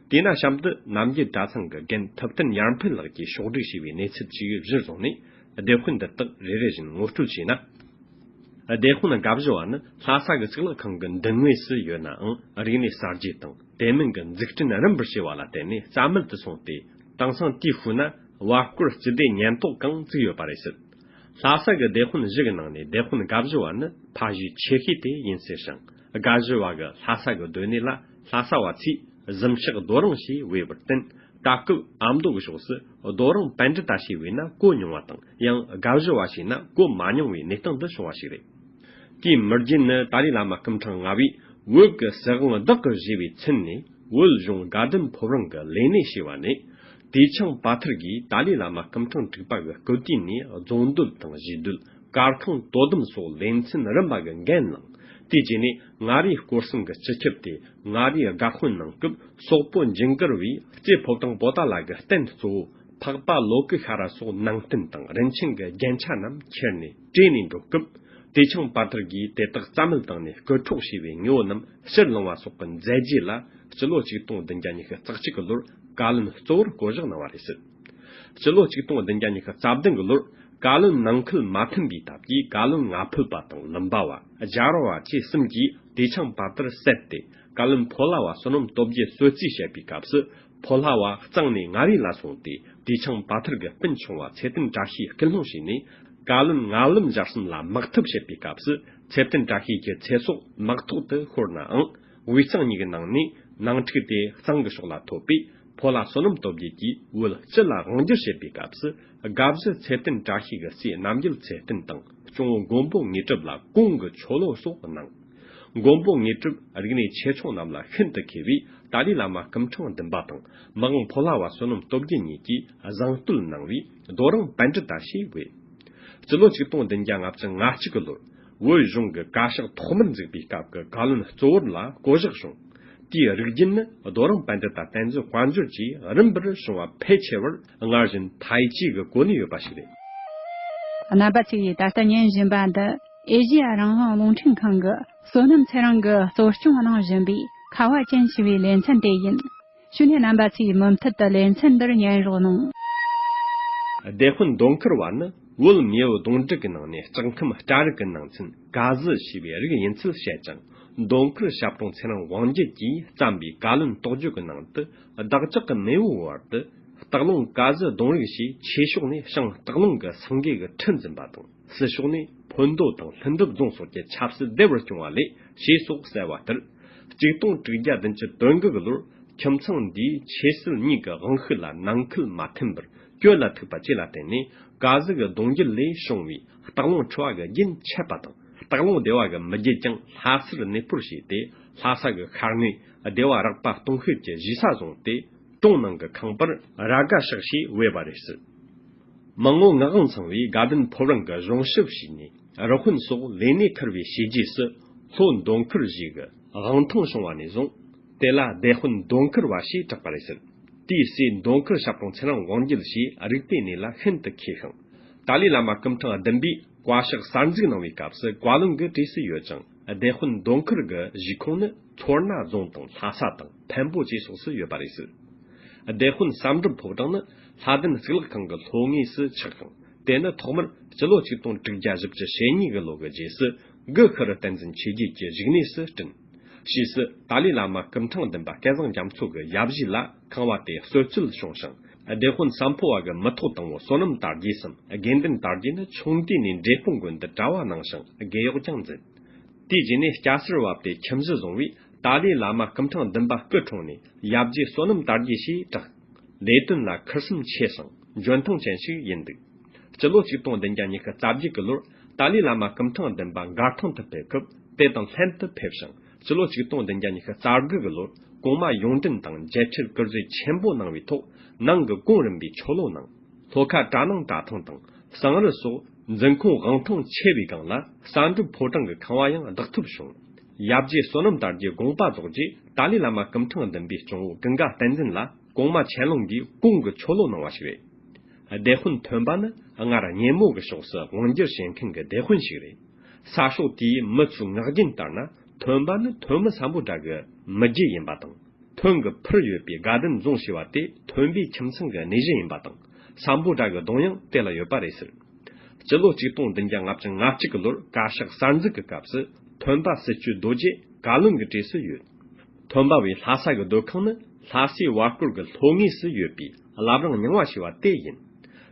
དེས་ན་གཤམ་དུ་རྣམ་རྒྱལ་གྲྭ་ཚང་གི་རྒན་ཐུབ་བསྟན་ཡར་འཕེལ་ལགས་ཀྱིས་ཕྱོགས་བསྒྲིགས་བྱས་པའི་གནས་ཚུལ་ཅིག་གཞིར་བཟུང་ནས་སྡེ་དཔོན་འདི་དག་རེ་རེ་བཞིན་ངོ་སྤྲོད་བྱས་ན། སྡེ་དཔོན་དགའ་བཞི་བ་ནི་ལྷ་ས་གི་གཙུག་ལག་ཁང་གི་མདུན་ངོས་སུ་ཡོད་ནའང་། རིག་གནས་གསར་བརྗེ་དང་དེ་མིན་གྱི་འཛུགས་སྐྲུན་རིམ་པར་བྱས་པ་ལ་བརྟེན་ནས་རྩ་མེད་དུ་སོང་སྟེ། དེང་སང་དེའི་ཤུལ་ན་བར་སྐོར་སྤྱི་བདེ་ཉེན་རྟོག་ཁང་བཙུགས་ཡོད་པ་རེད་ཟེར། ལྷ་ས་གི་སྡེ་དཔོན་བཞི་གི་ནང་ནས་སྡེ་དཔོན་དགའ་བཞི་བ་ནི་ཕ་གཞིས་ཆེ་ཤོས་དེ་ཡིན་ཟེར་ཞིང་། དགའ་བཞི་བ་གི་ལྷ་ས་གི་སྡོད་གནས་ལ་ལྷ་ས་བ་ཚོས་གཟིམ་ཤག་རྡོ་རིང་ཞེས་བོས་པར་བརྟེན། ད་སྐབས་ཨ་མདོ་གི་ཕྱོགས་སུ་རྡོ་རིང་པཎྜི་ཏ་ཞེས་བོས་ན་གོ་མྱོང་བ་དང་། ཡང་དགའ་བཞི་བ་ཞེས་ན་གོ་མ་མྱོང་བའི་གནས་སྟངས་འདི་བྱུང་བ་ཞིག་རེད། དེའི་མི་རྒྱུད་ནི་ཏཱ་ལའི་བླ་མ་སྐུ་ཕྲེང་ལྔ་པས་བོད་ཀྱི་སྲིད་དབང་བདག་གིར་བཞེས་པའི་ཚུན་ནས། བོད་གཞུང་དགའ་ལྡན་ཕོ་བྲང་གི་ལས་སྣེ་ཞེས་པ་ནས། ཏེ་ཆང་པ་ཐར་གྱིས་ཏཱ་ལའི་བླ་མ་སྐུ་ཕྲེང་དྲུག་པ་གི་སྐུ་དུས་ནས་རྫོང་སྡོད་དང་གཞིས་སྡོད། གར་ཁང་དོ་དམ་སོགས་ལེ་ཚན་རིམ་པ་གི་འགན་བླངས། དེའི་རྗེས་ནས་མངའ་རིས་སྐོར་གསུམ་གྱི་སྤྱི་ཁྱབ་སྟེ། མངའ་རིས་སྒར་དཔོན་གནང་སྐབས། སོག་པོ་ཇིང་གར་བས་རྩེ་ཕོ་བྲང་པོ་ཏཱ་ལ་གི་རྟེན་གཙོ་བོ་འཕགས་པ་ལོ་ཀི་ཤྭ་ར་སོགས་ནང་རྟེན་དང་རིན་ཆེན་གྱི་རྒྱན་ཆ་རྣམས་ཁྱེར་ནས་བྲོས་ནས་འགྲོ་སྐབས། ཏེ་ཆང་པ་ཐར་གྱིས་དེ་དག་རྩ་མེད་བཏང་ནས་རྐུ་འཕྲོག་བྱས་པའི་དངོས་པོ་རྣམས་ཕྱིར་བླངས་པ་སོགས་ཀྱི་མཛད་རྗེས་ལ། སྤྱི་ལོ་ཆིག་སྟོང་བདུན་བརྒྱ་ཉི་ཤུ་རྩ་གཅིག་གི་ལོར་བཀའ་བློན་གཙོ་བོར་བསྐོ་གཞག་གནང་བ་རེད་ཟེར། སྤྱི་ལོ་ཆིག་སྟོང་བདུན་བརྒྱ་ཉི་ཤུ་རྩ་བདུན་གྱི་ལོར་བཀའ་བློན་ནང་ཁུལ་མ་མཐུན་པའི་སྟབས་ཀྱིས། བཀའ་བློན་ང་ཕོད་པ་དང་ལུམ་པ་བ། རྒྱ་ར་བ་བཅས་གསུམ་གྱིས་ཏེ་ཆང་པ་ཐར་བསད་དེ། བཀའ་བློན་ཕོ་ལྷ་བ་བསོད་ནམས་སྟོབས་རྒྱལ་གསོད་རྩིས་བྱེད་པའི་སྐབས་སུ། ཕོ་ལྷ་བ་གཙང་ནས་མངའ་རིས་ལ་སོང་སྟེ། ཏེ་ཆང་པ་ཐར་གྱི་སྤུན་ཆུང་བ་ཚེ་བརྟན་བཀྲ་ཤིས་སྐུལ་སློང་བྱས་ནས། བཀའ་བློན་ང་ལུམ་ཞར་གསུམ་ལ་དམག་འཐབ་བྱེད་པའི་སྐབས་སུ། ཚེ་བརྟན་བཀྲ་ཤིས་ཀྱི་ཚེ་སྲོག་དམག་ཐོག་ཏུ་ཤོར་ནའང་། དབུས་གཙང་གཉིས་ཀྱི་ནང་ནས་ནང་འཁྲུག་དེ་གཙང་གི་ཕྱོགས་ལ་ཐོབ་པས། ཕོ་ལྷ་བསོད་ནམས་སྟོབས་རྒྱལ་གྱིས་བོད་སྤྱི་ལ་དབང་སྒྱུར་བྱེད་པའི་སྐབས་སུ། དགའ་བཞི་ཚེ་བརྟན་བཀྲ་ཤིས་ཀྱི་སྲས་རྣམ་རྒྱལ་ཚེ་བརྟན་དང་། སྐྱོང་བོ་མགོན་པོ་དངོས་གྲུབ་ལ་གོང་གི་ཆོ་ལོ་སོགས་གནང་། མགོན་པོ་དངོས་གྲུབ་རིག་གནས་ཆེ་ཆུང་རྣམས་ལ་ཤིན་ཏུ་མཁས་པས། ཏཱ་ལའི་བླ་མ་སྐུ་ཕྲེང་བདུན་པ་དང་། མི་དབང་ཕོ་ལྷ་བ་བསོད་ནམས་སྟོབས་རྒྱལ་གཉིས་ཀྱིས་བཟང་བསྟོད་གནང་བས། རྡོ་རིང་པཎྜི་ཏ་ཞེས་བོས། སྤྱི་ལོ་ཆིག་སྟོང་བདུན་བརྒྱ་ལྔ་བཅུ་ང་གཅིག་གི་ལོར། བོད་གཞུང་གི་བཀའ་ཤག་ཐོག་མར་འཛུགས་པའི་སྐབས་ཀྱི་བཀའ་བློན་གཙོ་བོར་ལ་བསྐོ་གཞག་བྱུང་། དེའི་རིགས་རྒྱུན་ནི་རྡོ་རིང་པཎྜི་ཏ་བསྟན་འཛིན་དཔལ་འབྱོར་གྱིས་རིམ་པར་བྱུང་བ་ཕལ་ཆེ་བར་སྔར་བཞིན་ཐའི་ཅི་གི་གོ་གནས་ཡོད་པ་ཞིག་རེད། རྣམ་པ་ཚོས་ད་ལྟ་ཉན་བཞིན་པ་འདི་ཨེ་ཤེ་ཡ་རང་དབང་རླུང་འཕྲིན་ཁང་གི་བསོད་ནམས་ཚེ་རིང་གིས་གཙོ་སྐྱོང་གནང་བཞིན་པའི་ཁ་བ་ཅན་ཞེས་པའི་ལེ་ཚན་དེ་ཡིན། ཞུ་ནས་རྣམ་པ་ཚོས་མུ་མཐུད་དུ་ལེ་ཚན་འདིར་ཉན་རོགས་གནང་། སྡེ་དཔོན་མདོ་མཁར་བ་ནི་བོད་མེས་པོ་གདོང་དྲུག་གི་ནང་ནས་ལྕགས་ཁམས་སྤྲ་རིགས་ཀྱི་ནང་ཚན་ཀ་ཟི་ཞེས་པའི་རིགས་ཡིན་ཚུལ་བཤད་ཅིང་། མདོ་མཁར་ཞབས་དྲུང་ཚེ་རིང་དབང་རྒྱལ་གྱིས་བརྩམས་པའི་བཀའ་བློན་རྟོགས་བརྗོད་ཀྱི་ནང་དུ། བདག་ཅག་གི་མེས་པོའི་བར་དུ་སྟག་ལུང་ཀ་ཟི་གདོང་རིགས་ཞེས་ཆོས་ཕྱོགས་ནས་བྱང་སྟག་ལུང་གི་སེང་གེ་གི་ཁྲི་འཛིན་པ་དང་། སྲིད་ཕྱོགས་ནས་ཕུན་མདོ་དང་ལྷུན་གྲུབ་རྫོང་སོགས་ཀྱི་ཆབ་སྲིད་བདེ་བར་སྐྱོང་བ་ལས་ཞེས་སོགས་གསལ་བ་ལྟར། ཆིག་སྟོང་དྲུག་བརྒྱ་བདུན་ཅུ་དོན་དགུ་གི་ལོར་ཁྱིམ་ཚང་འདིའི་ཆོས་སྲིད་གཉིས་ཀྱི་དབང་ཤུགས་ལ་ནང་ཁུལ་མ་མཐུན་པར་གྱོད་ལ་ཐུག་པ་བཅས་ལ་བརྟེན་ནས། ཀ་ཟི་གི་གདུང་རྒྱུད་ལས་བྱུང་བའི་སྟག་ལུང་ཁྲི་པ་གི་རྒྱུན་ཆད་པ་དང་། སྟག་ལུང་སྡེ་བ་གི་མི་རྒྱུད་ཀྱང་ལྷ་སར་གནས་སྤོར་བྱས་ཏེ། ལྷ་ས་གི་ཤར་ངོས་སྡེ་བ་རག་པ་སྟོང་ཤེད་ཀྱི་གཞིས་ས་བཟུང་སྟེ། གྲོང་ནང་གི་ཁང་པར་ར་དགའ་ཕྱག་ཞེས་བོས་པ་རེད་ཟེར། མི་ངོ་ངག་དབང་ཚང་བས་དགའ་ལྡན་ཕོ་བྲང་གི་གཞུང་ཞབས་བྱས་ནས་རོགས་དཔོན་སོགས་ལས་གནས་ཁུར་བའི་བྱས་རྗེས་སུ། ལྷོ་མདོ་མཁར་ཞེས་ཀྱི་དབང་ཐང་བྱུང་བ་ནས་བཟུང་། དེ་ལ་སྡེ་དཔོན་མདོ་མཁར་བ་ཞེས་གྲགས་པ་རེད་ཟེར། དེའི་སྲས་མདོ་མཁར་ཞབས་དྲུང་ཚེ་རིང་དབང་རྒྱལ་ཞེས་རིག་པའི་གནས་ལ་ཤིན་ཏུ་མཁས་ཤིང་། ཏཱ་ལའི་བླ་མ་སྐུ་ཕྲེང་བདུན་པས་བཀའ་ཤག་གསར་འཛུགས་གནང་བའི་སྐབས་སུ་བཀའ་བློན་གྱི་གྲས་སུ་ཡོད་ཅིང་། སྡེ་དཔོན་མདོ་མཁར་གྱི་གཞིས་ཁོངས་ནི་མཚོ་སྣ་རྫོང་དང་ལྷ་ས་དང་འཕན་པོ་བཅས་སོགས་སུ་ཡོད་པ་རེད་ཟེར། སྡེ་དཔོན་བསམ་གྲུབ་ཕོ་བྲང་ནི་ལྷ་ལྡན་གཙུག་ལག་ཁང་གི་སློབ་དངོས་སུ་ཆགས་ཤིང་། དེ་ནི་ཐོག་མར་སྤྱི་ལོ་ཆིག་སྟོང་དྲུག་བརྒྱ་བཞི་བཅུ་ཞེ་གཉིས་ཀྱི་ལོ་གི་རྗེས་སུ་གུ་ཤྲི་བསྟན་འཛིན་ཆོས་རྒྱལ་གྱི་བཞུགས་གནས་སུ་བསྐྲུན། ཕྱིས་སུ་ཏཱ་ལའི་བླ་མ་སྐུ་ཕྲེང་བདུན་པ་སྐལ་བཟང་རྒྱ་མཚོ་གི་ཡབ་གཞིས་ལ་ཁང་བ་དེ་གསོལ་སྩོལ་བྱུང་ཞིང་། སྡེ་དཔོན་བསམ་ཕོ་བ་གི་མི་ཐོག་དང་པོ་བསོད་ནམས་དར་རྒྱས་སམ་དགེ་འདུན་དར་རྒྱས་ནི་ཆུང་དུས་ནས་འབྲས་སྤུངས་དགོན་དུ་གྲྭ་བ་གནང་ཞིང་དགེ་གཡོག་ཀྱང་མཛད། དེའི་རྗེས་ནས་སྐྱ་སེར་བབས་ཏེ་ཁྱིམ་གཞི་བཟུང་བས་ཏཱ་ལའི་བླ་མ་སྐུ་ཕྲེང་བདུན་པ་སྐུ་འཁྲུངས་ནས་ཡབ་རྗེ་བསོད་ནམས་དར་རྒྱས་ཞེས་གྲགས། ལས་དོན་ལ་ཁུར་སེམས་ཆེ་ཞིང་འཇོན་ཐང་ཅན་ཞིག་ཡིན་འདུག། སྤྱི་ལོ་ཆིག་སྟོང་བདུན་བརྒྱ་ཉི་ཤུ་རྩ་བརྒྱད་ཀྱི་ལོར་ཏཱ་ལའི་བླ་མ་སྐུ་ཕྲེང་བདུན་པ་མགར་ཐང་དུ་ཕེབས་སྐབས་དེ་དང་ལྷན་དུ་ཕེབས་ཤིང་། སྤྱི་ལོ་ཆིག་སྟོང་བདུན་བརྒྱ་ཉི་ཤུ་རྩ་དགུ་གི་ལོར་གོང་མ་ཡོངས་འདྲེན་དང་མཇལ་འཕྲད་བཀུར་བཟོས་ཆེན་པོ་གནང་བའི་ཐོག་ནང་གི་གོང་རིམ་པའི་ཆོ་ལོ་གནང་། ལྷོ་ཁ་གྲྭ་ནང་གྲྭ་ཐང་དང་ཟངས་རི་སོགས་འཛིན་ཁོངས་དབང་ཐང་ཆེ་བའི་སྒང་ལ་བསམ་གྲུབ་ཕོ་བྲང་གི་ཁང་བ་ཡང་བདག་ཐོབ་བྱུང་། ཡབ་རྗེ་བསོད་ནམས་དར་རྒྱས་དགོངས་པ་རྫོགས་རྗེས་ཏཱ་ལའི་བླ་མ་སྐུ་ཕྲེང་བདུན་པའི་གཅུང་བོ་ཀུན་དགའ་བསྟན་འཛིན་ལ་གོང་མ་ཆན་ལུང་གིས་གོང་གི་ཆོ་ལོ་གནང་བ་ཞིག་རེད། སྡེ་དཔོན་ཐོན་པ་ནི་སྔར་གཉན་མོ་གི་ཕྱོགས་སུ་དབང་སྒྱུར་བྱེད་མཁན་གྱི་སྡེ་དཔོན་ཞིག་རེད། ས་ཕྱོགས་དེའི་མི་ཚོའི་ངག་རྒྱུན་ལྟར་ན་ཐོན་པ་ནི་ཐོན་མི་སམ་བྷོ་ཊ་གི་མི་རྒྱུད་ཡིན་པ་དང་། ཐོན་གྱི་ཕུར་ཡོད་པའི་དགའ་ལྡན་རྫོང་ཞེས་པ་དེ་ཐོན་པའི་ཁྱིམ་ཚང་གི་གནས་གཞི་ཡིན་པ་དང་། སམ་བྷོ་ཊ་གི་གདུང་ཡང་དེ་ལ་ཡོད་པ་རེད་ཟེར། སྤྱི་ལོ་ཆིག་སྟོང་བདུན་བརྒྱ་ལྔ་བཅུ་ང་གཅིག་གི་ལོར་བཀའ་ཤག་གསར་འཛུགས་ཀྱི་སྐབས་སུ་ཐོན་པ་སྲིད་བྱུས་རྡོ་རྗེ་བཀའ་བློན་གྱི་གྲས་སུ་ཡོད། ཐོན་པ་བའི་ལྷ་ས་གི་སྡོད་ཁང་ནི་ལྷ་སའི་བར་སྐོར་གྱི་ལྷོ་ངོས་སུ་ཡོད་པའི་བླ་བྲང་རྙིང་བ་ཞེས་པ་དེ་ཡིན།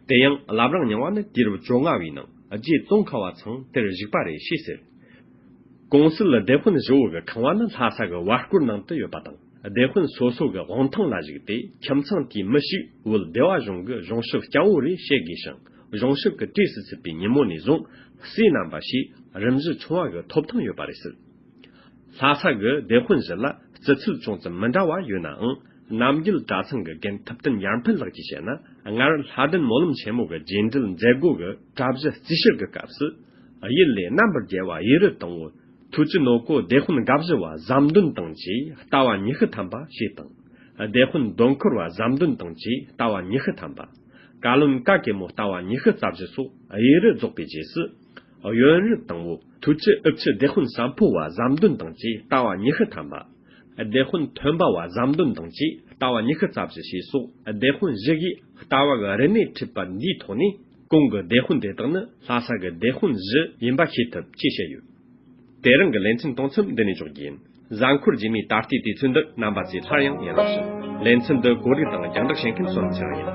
དེ་ཡང་བླ་བྲང་རྙིང་བ་ནི་དུས་རབས་བཅོ་ལྔ་བའི་ནང་རྗེ་ཙོང་ཁ་བ་ཚང་དེར་བཞུགས་པ་རེད་ཞེས་ཟེར། ཀུང་སི་ལ་སྡེ་དཔོན་བཞི་བོ་གི་ཁང་བ་ནི་ལྷ་ས་གི་བར་སྐོར་ནང་དུ་ཡོད་པ་དང་། སྡེ་དཔོན་སོ་སོ་གི་དབང་ཐང་ལ་གཞིགས་ཏེ་ཁྱིམ་ཚང་དེའི་མི་ཞིག་བོད་སྡེ་བ་གཞུང་གི་གཞུང་ཞབས་སྐྱ་བོ་རེ་བྱེད་དགོས་ཤིང་། གཞུང་ཞབས་ཀྱི་གྲས་སུ་ཚུད་པའི་ཉིན་མོ་ནས་བཟུང་སྲས་རྣམ་པ་ཞེས་རིམ་བཞི་ཆུང་བ་གི་ཐོབ་ཐང་ཡོད་པ་རེད་ཟེར། ལྷ་ས་གི་སྡེ་དཔོན་བཞི་ལ་རྩི་ཚུལ་ཅུང་ཙམ་མི་འདྲ་བ་ཡོད་ནའང་། རྣམ་རྒྱལ་གྲྭ་ཚང་གི་རྒན་ཐུབ་བསྟན་ཡར་འཕེལ་ལགས་ཀྱིས་བཤད་ན། སྔར་ལྷ་ལྡན་སྨོན་ལམ་ཆེན་མོ་གི་རྗེས་འབྲེལ་མཛད་སྒོ་གི་གྲྭ་བཞི་རྩིས་བཤེར་གྱི་སྐབས་སུ། ཡུལ་ལས་རྣམ་པར་རྒྱལ་བ་ཡེ་རུ་དང་པོ་ཐུགས་ཀྱི་ནོ་ཀོ་སྡེ་དཔོན་དགའ་བཞི་བ་ཟམ་གདོན་དང་བཅས་ལྟ་བ་ཉི་ཤུ་ཐམ་པ་ཞེས་དང་། སྡེ་དཔོན་མདོ་མཁར་བ་ཟམ་གདོན་དང་བཅས་ལྟ་བ་ཉི་ཤུ་ཐམ་པ། བཀའ་བློན་ཀ་གེ་མོ་ལྟ་བ་ཉི་ཤུ་རྩ་བཞི་སོགས་ཡེ་རུ་རྫོགས་པའི་རྗེས་སུ། ཡོན་རི་དང་པོ་ཐུགས་ཀྱི་ཨུ་ཆུ་སྡེ་དཔོན་བསམ་ཕོ་བ་ཟམ་གདོན་དང་བཅས་ལྟ་བ་ཉི་ཤུ་ཐམ་པ། སྡེ་དཔོན་ཐོན་པ་བ་ཟམ་གདོན་དང་བཅས་ལྟ་བ་ཉི་ཤུ་རྩ་བཞི་ཞེས་སོགས་སྡེ་དཔོན་བཞི་གིས་ལྟ་བ་གི་རིམས་ནད་འཁྲུད་པ་འདིའི་ཐོག་ནས་གོང་གི་སྡེ་དཔོན་དེ་དག་ནི་ལྷ་ས་གི་སྡེ་དཔོན་བཞི་ཡིན་པ་ཤེས་ཐུབ་ཅེས་བཤད་ཡོད། དེ་རིང་གི་ལེ་ཚན་གཏོང་མཚམས་འདི་ནས་འཇོག་རྒྱུ་ཡིན། གཟའ་འཁོར་རྗེས་མའི་ད་ལྟའི་དུས་ཚོད་འདི་རྣམ་པ་ཚོས་སླར་ཡང་ཡུན་རིང་ཞུ། ལེ་ཚན་འདི་གོ་སྒྲིག་དང་རྒྱང་བསྒྲགས་བྱེད་མཁན་བསོད་ནམས་ཚེ་རིང་ཡིན།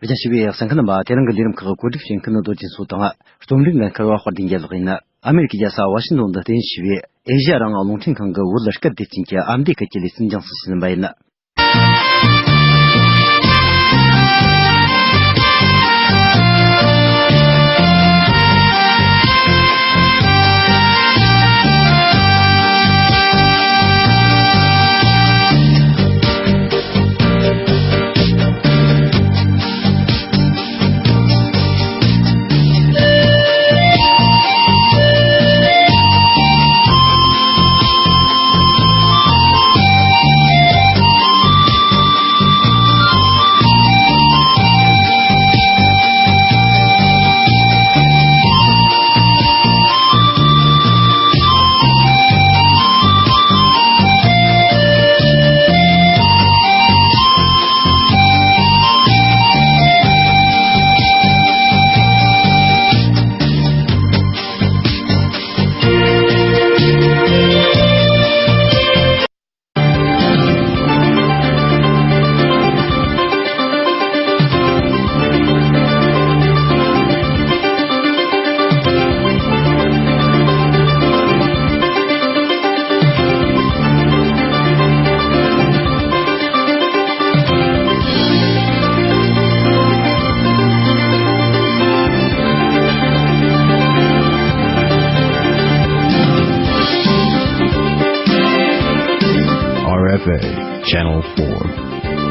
རྒྱ་ཆེ་བའི་གསན་མཁན་རྣམ་པ། དེ་རིང་གི་ལས་རིམ་ཁག་གོ་སྒྲིག་བྱེད་མཁན་ནི་རྡོ་རྗེ་མཚོ་དང་། རྩོམ་སྒྲིག་འགན་འཁུར་བ་དཔལ་ལྡན་རྒྱལ་ལགས་ཡིན། ཨ་མེ་རི་ཀའི་རྒྱལ་ས་ཝ་ཤིང་ཏོན་དུ་རྟེན་གཞི་བྱས་པའི་ཨེ་ཤི་ཡ་རང་དབང་རླུང་འཕྲིན་ཁང་གི་བོད་སྐད་སྡེ་ཚན་གྱི་ཨ་མདོའི་སྐད་ཀྱི་ལེ་ཚན་རྒྱང་སྲིང་ཞུ་ཟིན་པ་ཡིན། R F A Channel four.